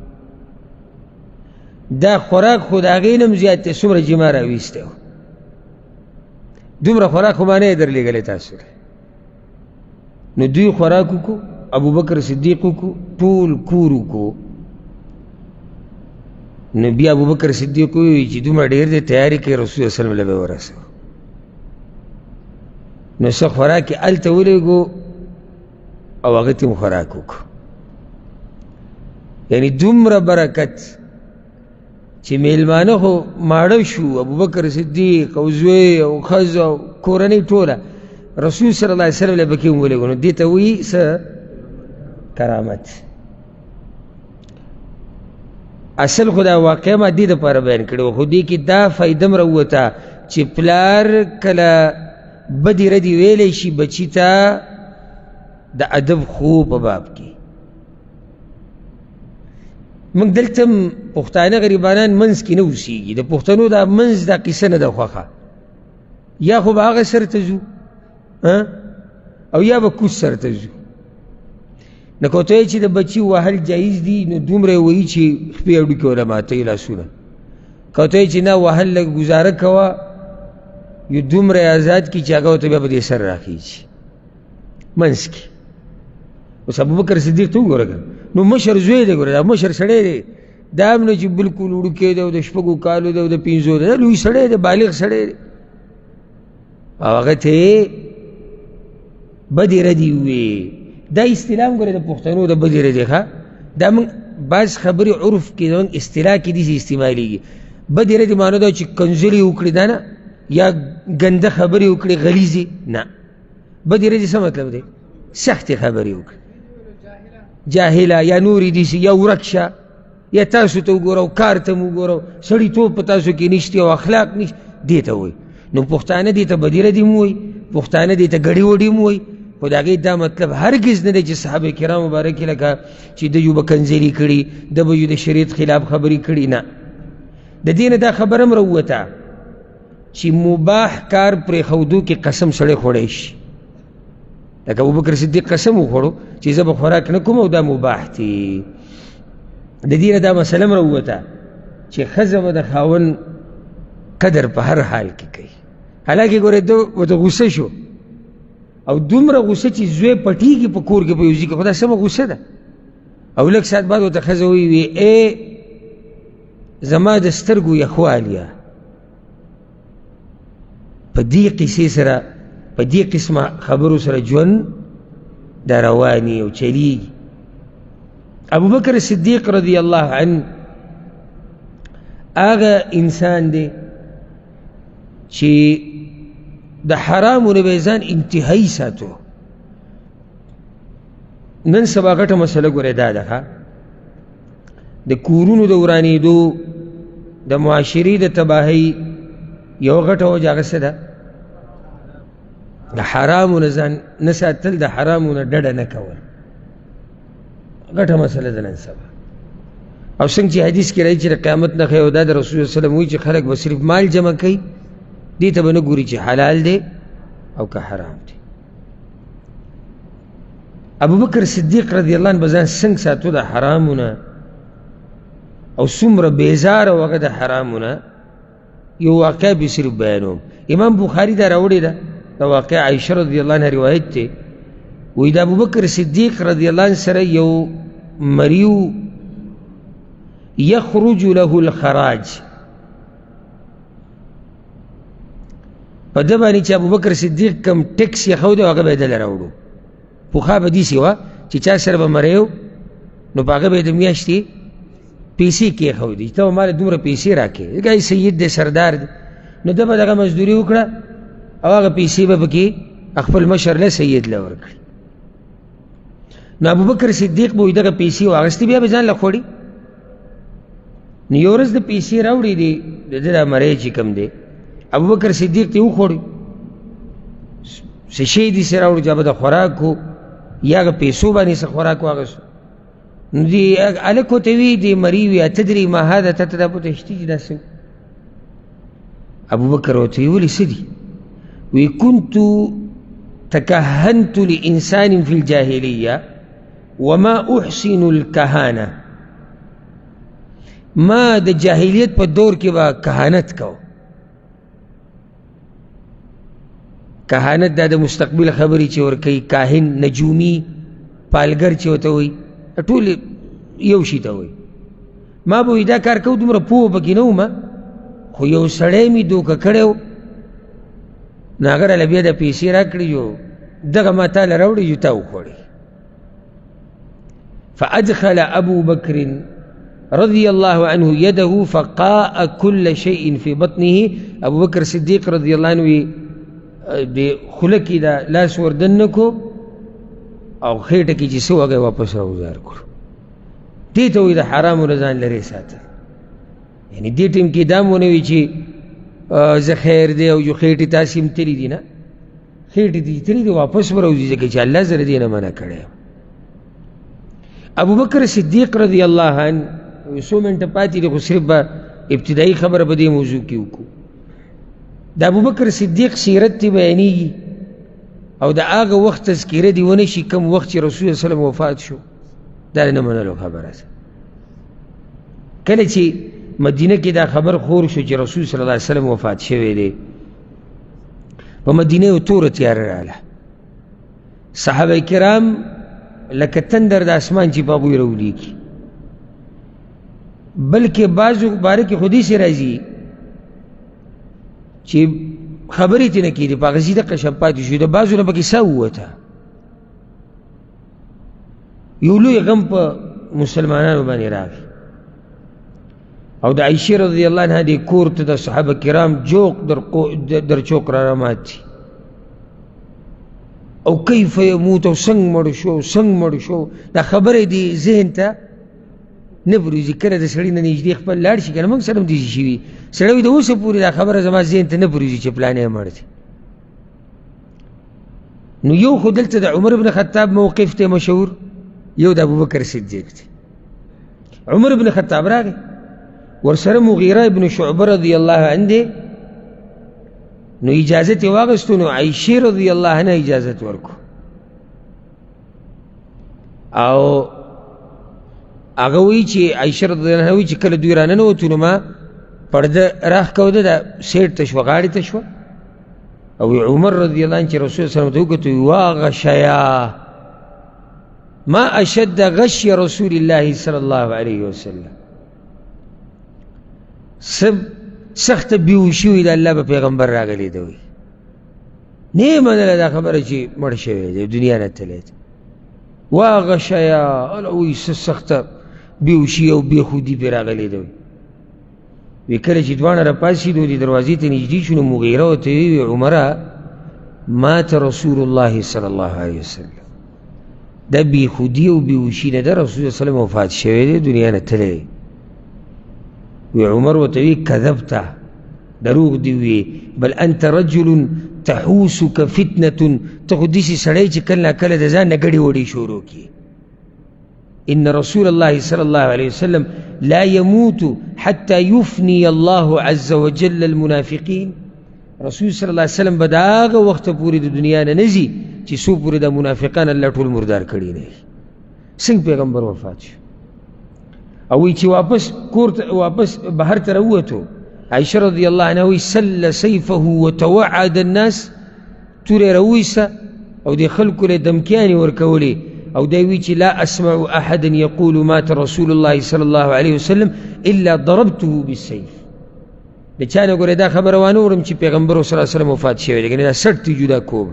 دا خوراک خو د هغې نه هم زیات دی څومره چې ما راویستی و، دومره خوراک خو ما نه یې درلېږلی تاسو ته. نو دوی خوراک وکړو، ابوبکر صدیق وکړو، ټول کور وکړو. نو بیا ابوبکر صدیق وویل چې دومره ډېر دی تیاري کوي رسول الله صلی الله علیه وسلم له به ورسوو. نو څه خوراک یې هلته ولېږو او هغه ته هم خوراک وکړو. یعنې دومره برکت چې میلمانه خو ماړه شو، ابوبکر صدیق او زوی او ښځه او کورنۍ ټوله رسول صلی الله علیه وسلم له پکې هم ولېږو. نو دې ته وایي څه کرامت. اصل خو دا واقعه ما دې دپاره بیان کړې وه، خو دې کې دا فایده هم راووته چې پلار کله بدې ردې ویلی شي بچي ته د ادب خو په باب کې. موږ دلته هم پښتانه غریبانان منځ کې نه اوسېږي، د پښتنو دا منځ دا قصه نه ده خوښه. یا خو به هغه سر ته ځو او یا به کوز سر ته ځو. نو که ورته وایې چې د بچي وهل جایز دي نو دومره یې وایي چې خپې هډوکي وله ماتوي لاسونه. که ورته وایې چې نه وهل لږ ګزاره کوه، یو دومره یې ازاد کړي چې هغه ورته بیا په دې سر راخېږي منځ کې. اوس ابوبکر صدیق ته وګوره که نو مشر زوی دی، ګوره دا مشر سړی دی، دا هم نه چې بلکل وړوکی دی او د شپږو کالو دی او د پنځو دی، دا لوی سړی دی، بالغ سړی دی. او هغه ته یې بدې ردې وویې. دا اصطلاح هم ګوره د پښتنو د بدې ردې، ښه دا موږ بعض خبرې عرف کې زموږ اصطلاح کې داسې استعمالېږي. بدې ردې معنی دا چې کنځلې وکړي دا نه، یا ګنده خبرې وکړي غلیظې نه. بدې ردې څه مطلب دی؟ سختې خبرې وکړي، جاهله یا نورې داسې، یا ورک شه، یا تاسو ته وګوره او کار ته مو وګوره، سړیتوب په تاسو کې نشته او اخلاق نشته، دې ته وایي. نو پښتانه دې ته بدې ردې هم وایي، پښتانه دې ته ګړې وډې هم وایي، خو د هغې دا مطلب هرګز نه دی چې صحابه کرام مبارکې لکه چې ده یو به کنځلې کړي، ده به یو د شریعت خلاف خبرې کړي، نه. د دې نه دا خبره هم راووته چې مباح کار پرېښودو کې قسم سړی خوړی شي. لکه ابوبکر صدیق قسم وخوړو چې زه به خوراک نه کوم او دا مباح دی. د دې نه دا مسله هم راووته چې ښځه به د خاوند قدر په هر حال کې کوي. حالانکه ګورې ده ورته غوسه شو، او دومره غوسه چې زوی پټېږي په کور کې په یو ځای کې، خو دا سمه غوسه ده. او لږ ساعت بعد ورته ښځه وایي وي ای زما د سترګو یخوالیا، په دې قصې سره، په دې قسمه خبرو سره ژوند دا رواني او چلیږي. ابوبکر صدیق رضی الله عنه هغه انسان دی چې د حرامو نه به یې ځان انتهایي ساتو. نن سبا غټه مسله ګورې دا ده، د کورونو د ورانېدو، د معاشرې د تباهۍ یو غټه وجه هغه څه ده؟ د حرامو نه ځان نه ساتل، د حرامو نه ډډه نه کول، غټه مسله ده نن سبا. او څنګه چې حدیث کې راځي چې د قیامت نښه یو دا د رسول الله صلی الله علیه وسلم وایي چې خلک به صرف مال جمع کوي، دې ته به نه ګوري چې حلال دی او که حرام دی. ابوبکر صدیق رضی الله عنه به ځان څنګه ساتو د حرامو نه، او څومره بېزاره و هغه د حرامو نه، یو واقعه به صرف بیانوم. امام بخاري دا راوړې ده، دا واقعه عایشه رضی الله عنها روایت دی. وایي د ابوبکر صدیق رضی الله عنه سره یو مریو یخرج له الخراج، په ده باندې چې ابوبکر صدیق کم ټیکس یې ښودی هغه به یې دله راوړو. پخوا به داسې وه چې چا سره به مری و نو په هغه به یې د میاشتې پیسې کېښودې چې ته به ماله دومره پیسې راکړې، ځکه یې سید دی، سردار دی، نو ده به دغه مزدوري وکړه او هغه پیسې به پکې خپل مشر له سید له ورکړي. نو ابوبکر صدیق به دغه پیسې واخیستې، بیا به ځان له خوړې. نو یو ورځ د پیسې راوړې دي، د ده دا مری چې کوم دی ابوبکر صدیق ته وخوړې، څه شی دې سره راوړو چې هغه د خوراک و یا هغه پیسو باندې څه خوراک واخیستو. نو دې هلک ورته وي، دې مری وي، اتدري ما هذا، تا ته دا پته شته چې دا څه؟ ابوبکر ورته وي ولې څه دي؟ وی كنت تكهنت لإنسان في الجاهلية وما أحسن الكهانة. ما د جاهلیت په دور کې به کهانت کو. کهانت دا د مستقبل خبرې چې ورکوي، کاهن، نجومي، پالګر چې ورته وایي، ټول یو شي ته وایي. ما به وایي دا کار کوو، دومره پوه پکې نه وم، خو یو سړی مې دوکه کړی و، نو هغه راله بیا د پیسې راکړې، یو دغه ما تا له راوړې، یو تا وخوړې. فأدخل أبو بكر رضي الله عنه يده فقاء كل شيء في بطنه. أبو بكر صديق رضي الله عنه د خوله کې دا لاس وردننه کړو او خېټه کې چې څه وه هغه یې واپس راوزار کړو. دې ته وایي د حرامو نه ځان لرې ساتل. یعنې دې ټیم کې دا مو نه وي چې زه خیر دی او یو خېټې تاسې هم تللي دي، نه، خېټې دې تللي دي واپس به راوځي، ځکه چې الله زه له دې نه منع کړی یم. ابوبکر صدیق رضی الله عنه څو منټه پاتې دي، خو صرف به ابتدایي خبره په دې موضوع کې وکړو. د ابوبکر صدیق سیرت دی بیانېږي او د هغه وخت تذکره دې ونه شي کوم وخت چې رسول الله صلی الله علیه وسلم وفات شو، دا نه منلو خبره ده. کله چې مدینه کې دا خبر خور شو چې رسول صلی الله علیه وسلم وفات شوی دی، په مدینه یو توره تیاره راغله. صحابه کرام لکه تندر د اسمان چې په هغوی راولیږي، بلکې بعضو باره کې خو داسې راځي چې خبرې ترې نه کېدې، په هغه ځای دقه شان پاتې شو، د بعضو نه پکې ساه ووته. یو لوی غم په مسلمانانو باندې راغی او د عایشې رضی الله عنها دې کور ته د صحابه کرام جوق در چوک را رامات دي او کیف یموت او څنګه مړ شو او څنګه مړ شو، دا خبرې دې ذهن ته نه پرېوځي. کله د سړي نه نږدې خپل لاړ شي که نه، موږ سره هم داسې شوي، سړی وایي د اوسه پورې دا خبره زما ذهن ته نه پرېوځي چې پلانی مړ دی. نو یو خو دلته د عمر بن خطاب موقف دی مشهور، یو د ابوبکر صدیق دی. عمر بن خطاب راغی، ورسره مغیره ابن شعبه رضی الله عنه دی، نو اجازت یې واخیستو، نو عایشې رضی الله عنها اجازت ورکړو او هغه وایي چې عایشه رضی الله عنها وایي چې کله دوی راننوتو نو ما پرده راښکوده، دا سیټ ته شوه، غاړې ته شوه. او عمر رضی الله عنه چې رسول صلی الله علیه وسلم ته وکتل، واغشیا ما اشد غشي رسول الله صلی الله علیه وسلم، سب سخت بیوشي وي د الله په پیغمبر راغلی دی. نه یې منله دا خبره چې مړ شوی دی، دنیا نه تللی دی. واغه شیه هله وایي څه سخته بېهوښي او بېخودي پرې راغلې ده. وی کله چې دواړه راپاڅېدو، دې دروازې ته نږدې شو، نو مغیره ورته وویل، عمره مات رسول الله صلی الله علیه وسلم. دا بېخودي او بېهوښي نه ده، رسول الله صلی الله علیه وسلم وفات شوی دی، دنیا نه تللی دی. وی عمر ورته وی کذبته، دروغ دې وویې، بل انت رجل تحوسک فتنة، ته خو داسې سړی چې کله ناکله د ځان نه ګډې وډې شروع کړي. إن رسول الله صلى الله عليه وسلم لا يموت حتى يفني الله عز وجل المنافقين. رسول صلى الله عليه وسلم به د هغه وخته پورې د دنیا نه نه ځي چې څو پورې دا منافقان الله ټول مردار کړي نه وي. څنګه پیغمبر وفات شو او وایي چې واپس کور ته واپس بهر ته راووتو، عایشه رضی الله عنها وایي سل سیفه وتوعد الناس، توره راوویسته او د خلکو له دمکیانې ورکولې، او دی وی چې لا اسمع احدا یقول مات رسول الله صلی الله علیه وسلم الا ضربته بالسیف. د چا نه ګورې دا خبره وانه اورم چې پیغمبر صلی الله علیه وسلم وفات شوی دی، ګنې دا سټ ترې جدا کوم.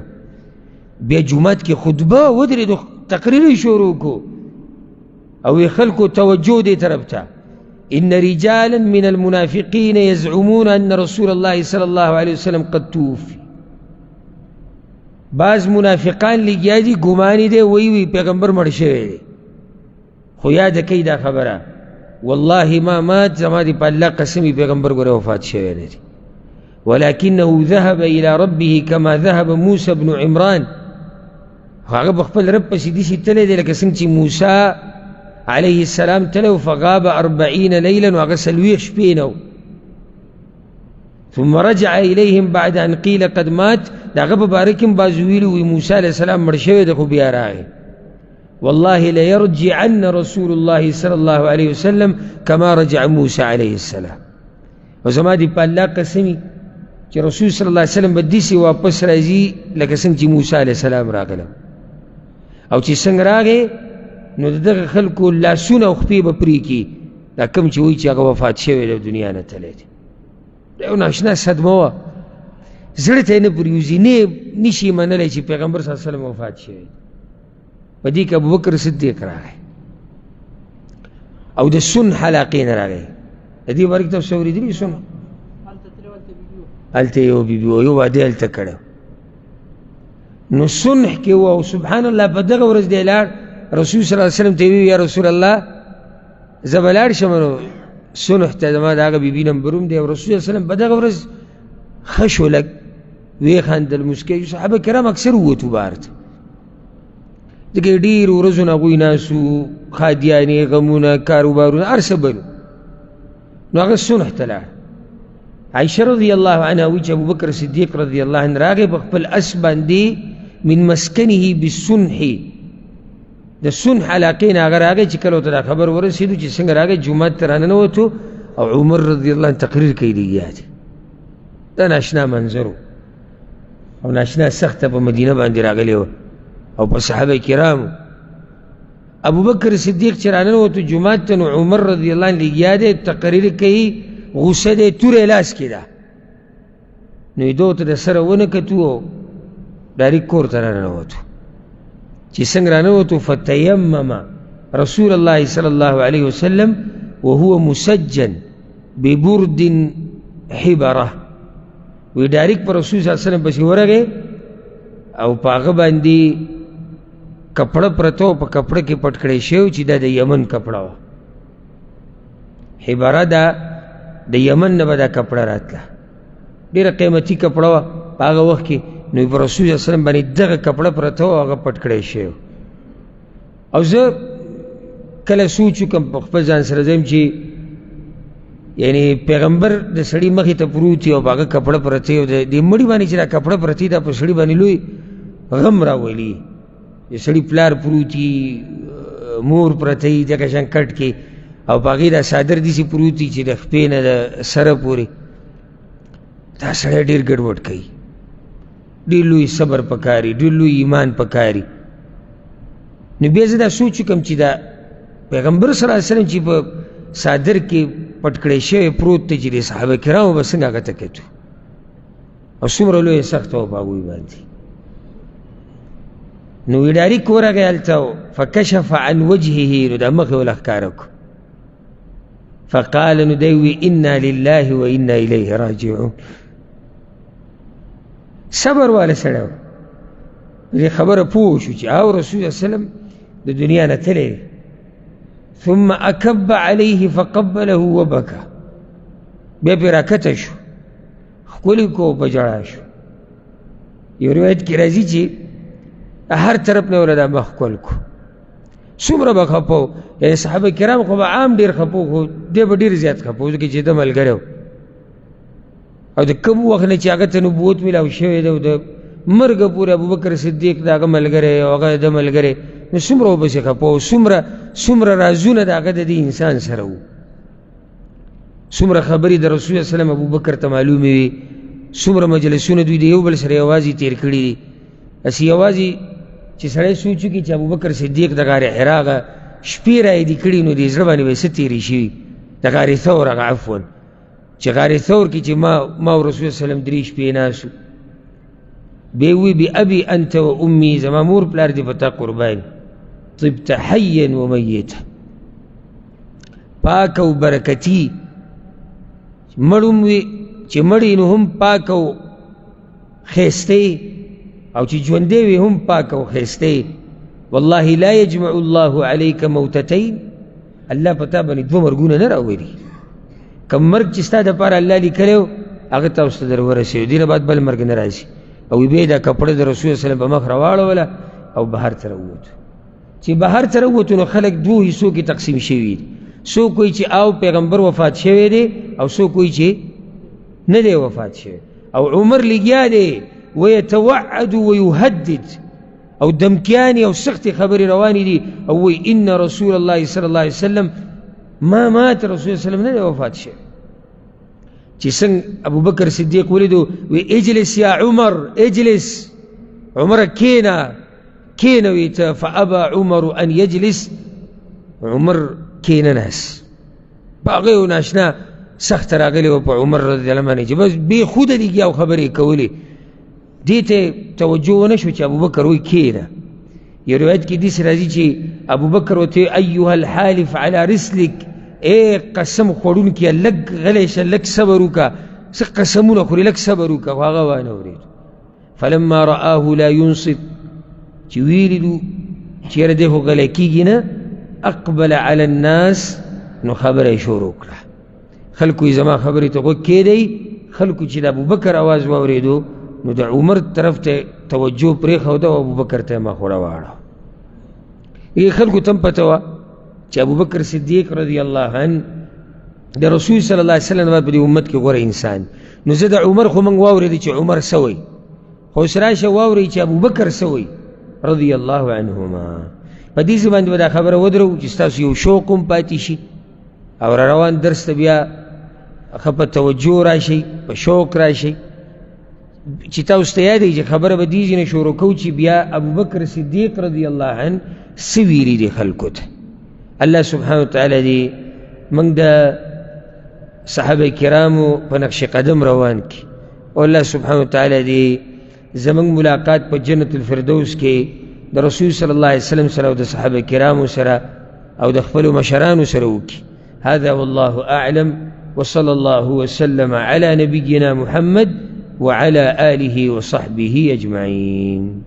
بیا جومات کې خطبه ودرېدو، تقریر یې شروع کړو او یې خلکو توجه دې طرف ته، إن رجالا من المنافقين يزعمون أن رسول الله صلى الله عليه وسلم قد توفي. بعض منافقان لګیا دي، ګمان یې دی، وایي وي پیغمبر مړ شوی دی، خو یاده کوي دا خبره، والله ما مات، زما دې په الله قسم وي پیغمبر ګوره وفات شوی نه دی، ولكنه ذهب إلى ربه كما ذهب موسى بن عمران. هغه په خپل رب پسې داسې تللی دی لکه څنګه چې موسی علیه السلام تللی و، فغاب 40 لیلا، نو هغه 40 شپې نه و. ثم رجع إليهم بعد أن قيل قد مات. د هغه په باره کې هم بعضو ویلي وي موسی علیه السلام مړ شوی دی خو بیا راغی. والله ليرجعن رسول الله صلى الله عليه وسلم كما رجع موسى عليه السلام. او زما دې په الله قسم وي چې رسول صلی الله علیه وسلم به داسې واپس راځي لکه څنګه چې موسی علیه السلام راغلی، او چې څنګه راغی نو د دغه خلکو لاسونه او خپې به پرې کړي، دا کوم چې وایي چې هغه وفات شوی دی دنیا نه تللی دی. دا یو ناشنا صدمه وه، زړه ته یې نه پرېوځي، نه نشي منلی چې پیغمبر صلی الله علیه وسلم وفات شوی دی. په دې کې ابوبکر صدیق راغی او د سن حلاقې نه راغی. د دې باره کې تاسو اورېدلي سن؟ هلته یو بیبي وه، یو واده یې هلته کړی. نو سنح کې و، او سبحان الله په دغه ورځ دی لاړ، رسول صلی الله علیه وسلم ته یې وویل یا رسول الله زه به لاړ شم نو سنح ته زما د هغه بیبي نمبر هم دی. او رسول صلی الله علیه وسلم په دغه ورځ ښه شو، لږ ویې خندل، موسکی شو. صحابه کرام اکثر ووتو بهر ته، ځکه ډېرو ورځو نه هغوی ناست وو، ښادیانې، غمونه، کاروبارونه، هر څه بل. نو هغه سنح ته لاړ. عایشه رضی الله عنها وایي چې ابوبکر صدیق رضی الله عنه راغی په خپل اس باندې من مسکنه بالسنح، د سنح علاقې نه هغه راغی چې کله ورته دا خبر ورسېدو چې څنګه راغی جومات ته راننوتو او عمر رضی الله عنه تقریر کوي لګیا دی. دا ناشنا منظر و او ناشنا سخته په مدینه باندې راغلی وه او په صحابه کرامو. ابوبکر صدیق چې راننوتو جومات ته، نو عمر رضی الله عنه لګیا دی تقریر کوي، غصه دی، توره یې لاس کې ده. نو یې دوی ته د سره ونه کتو او ډایرک کور ته راننوتو. چې څنګه راننوتو فتیمم رسول الله صلی الله علیه وسلم وهو مسجن ببرد حبره. وی ډایرک پر رسول صلی الله علیه وسلم پسې ورغی او په هغه باندې کپړه پرته وه، په کپړه کې پټ کړی شوی چې دا د یمن کپړه وه. حبره ده د یمن نه به دا کپړه راتله، ډېره قیمتي کپړه وه په هغه وخت کې. نو پر رسول صلی الله علیه وسلم باندې دغه کپړه پرته وه، هغه پټ کړی شوی. او زه کله سوچ وکړم په خپل ځان سره ځم چې یعنی پیغمبر د سړي مخې ته پروت وي او په هغه کپړه پرته وي، او د دې مړي باندې چې دا کپړه پرته وي دا په سړي باندې لوی غم راولي. د سړي پلار پروت وي، مور پرته وي دغه شان کټ کې، او په هغې دا څادر داسې پروت وي چې د خپې نه د سره پورې. دا سړی ډېر ګډوډ کوي، ډېر لوی صبر پکاري، ډېر لوی ایمان پکاري. نو بیا زه دا سوچ وکړم چې دا پیغمبر صلی الله علیه وسلم چې په څادر کې پټ کړی شوی پروت دی، چې د صحابه کرامو به څنګه هغه ته کتو. او څومره لویه سخته وه په هغوی باندې. نو ډایرک ورغی هلته، فکشف عن وجهه، نو دا مخ یې ورله ښکاره کړو. فقال، نو دی وی انا لله و انا الیه راجعون. صبر والا سړی و، دې خبره پوه شو چې او رسول الله صلی الله علیه وسلم د دنیا نه تللی دی. ثم اکب علیه فقبله وبکا، بیا پرې راکښته شو، ښکلې کو په ژړا شو. یو روایت کې راځي چې هر طرف نه ورله دا مخ ښکل کړو. څومره به خفه و، یعنې صحابه کرام خو به عام ډېر خفه و، خو دی به ډېر زیات خفه و، ځکه چې ده ملګری و او د کوم وخت نه چې هغه ته نبوت میلاو شوی دی او د مرګه پورې ابوبکر صدیق د هغه ملګری او هغه د ملګری، نو څومره ورپسې خفه و، څومره رازونه د هغه د دې انسان سره وو، څومره خبرې د رسول الله سلام ابوبکر ته معلومې وي، څومره مجلسونه دوی د یو بل سره یوازې تېر کړي دي. هسې یوازې چې سړی سوچ وکړي چې ابوبکر صدیق د غار حرا هغه شپې رایدي کړي، نو دې زړه باندې به یې څه تېرې شوي. د غار ثور هغه، عفوا، چې غار ثور کې چې ما او رسول الله سلام درې شپې ناست وو، بیا وی بأبي أنت وأمي، زما مور پلار دې په تا قربان، طبت حیا ومیتا، پاک او برکتي مړ هم وي، چې مړ یې نو هم پاک او ښایسته، او چې ژوندی وي هم پاک او ښایسته. والله لا یجمع الله علیک موتتین، الله په تا باندې دوه مرګونه نه راولي. کوم مرګ چې ستا دپاره الله لیکلی و هغه تاسو ته در ورسېدو، دې نه بعد بل مرګ نه راځي. او بیا یې دا کپړه د رسول الله صلی الله علیه وسلم په مخ راواړوله او بهر ته راووتو. چې بهر ته راووتو نو خلک دوو حصو کې تقسیم شوي دي، څوک وایي چې او پیغمبر وفات شوی دی، او څوک وایي چې نه دی وفات شوی. او عمر لګیا دی ویتوعد ویهدد، او دمکیانې او سختې خبرې روانې دي، او وایي ان رسول الله صلی الله علیه وسلم ما مات، رسول الله صلی الله علیه وسلم نه دی وفات شوی. چې څنګه ابوبکر صدیق ولیدو وی اجلس یا عمر، اجلس عمر، کینه کینه وی ته. فابا عمر ان یجلس، عمر کینه ناس. په هغه یو ناشنا سخته راغلې وه په عمر رضی الله عنه چې بس بې خوده لګیا او خبرې کولې، دې ته توجه ونه شو چې ابوبکر وایي کښېنه. یو روایت کې داسې راځي چې ابوبکر ورته وایي ایها الحالف علی رسلک، ای قسم خوړونکیه لږ غلی شه، لږ صبر وکړه، څه قسمونه خورې، لږ صبر وکړه. خو هغه وانه ورېدو. فلما رآه لا ينصت، چې ویلي چې یاره دی خو غلی کېږي نه، اقبل علی الناس، نو خبره یې شروع کړه. خلکو یې زما خبرې ته غوږ کښېږدئ. خلکو چې د ابوبکر اواز واورېدو نو د عمر طرف ته توجه پرېښوده او ابوبکر ته یې مخ وراواړه. دې خلکو ته هم پته وه چې ابوبکر صدیق رضی الله عنه د رسول صلی الله علیه وسلم په دې امت کې غوره انسان. نو زه د عمر خو موږ واورېدو چې عمر څه وایي، خو اوس راشه واورئ چې ابوبکر څه وایي رضی الله عنهما. په دې ځای باندې به دا خبره ودروو چې ستاسو یو شوق هم پاتې شي او را روان درس ته بیا ښه په توجه راشئ، په شوق راشئ. چې تاسو ته یاد چې خبره به دې ځای نه شروع کوو چې بیا ابوبکر صدیق رضی الله عنه څه ویلي دي خلکو ته. الله سبحانه وتعالی دې موږ د صحابه کرامو په نقش قدم روان کړي، او الله سبحانه وتعالی دې زموږ ملاقات په جنت الفردوس کې د رسول صلی الله علیه وسلم سره او د صحابه کرامو سره او د خپلو مشرانو سره وکړي. هذا والله أعلم، وصلى الله وسلم على نبينا محمد وعلى آله وصحبه أجمعين.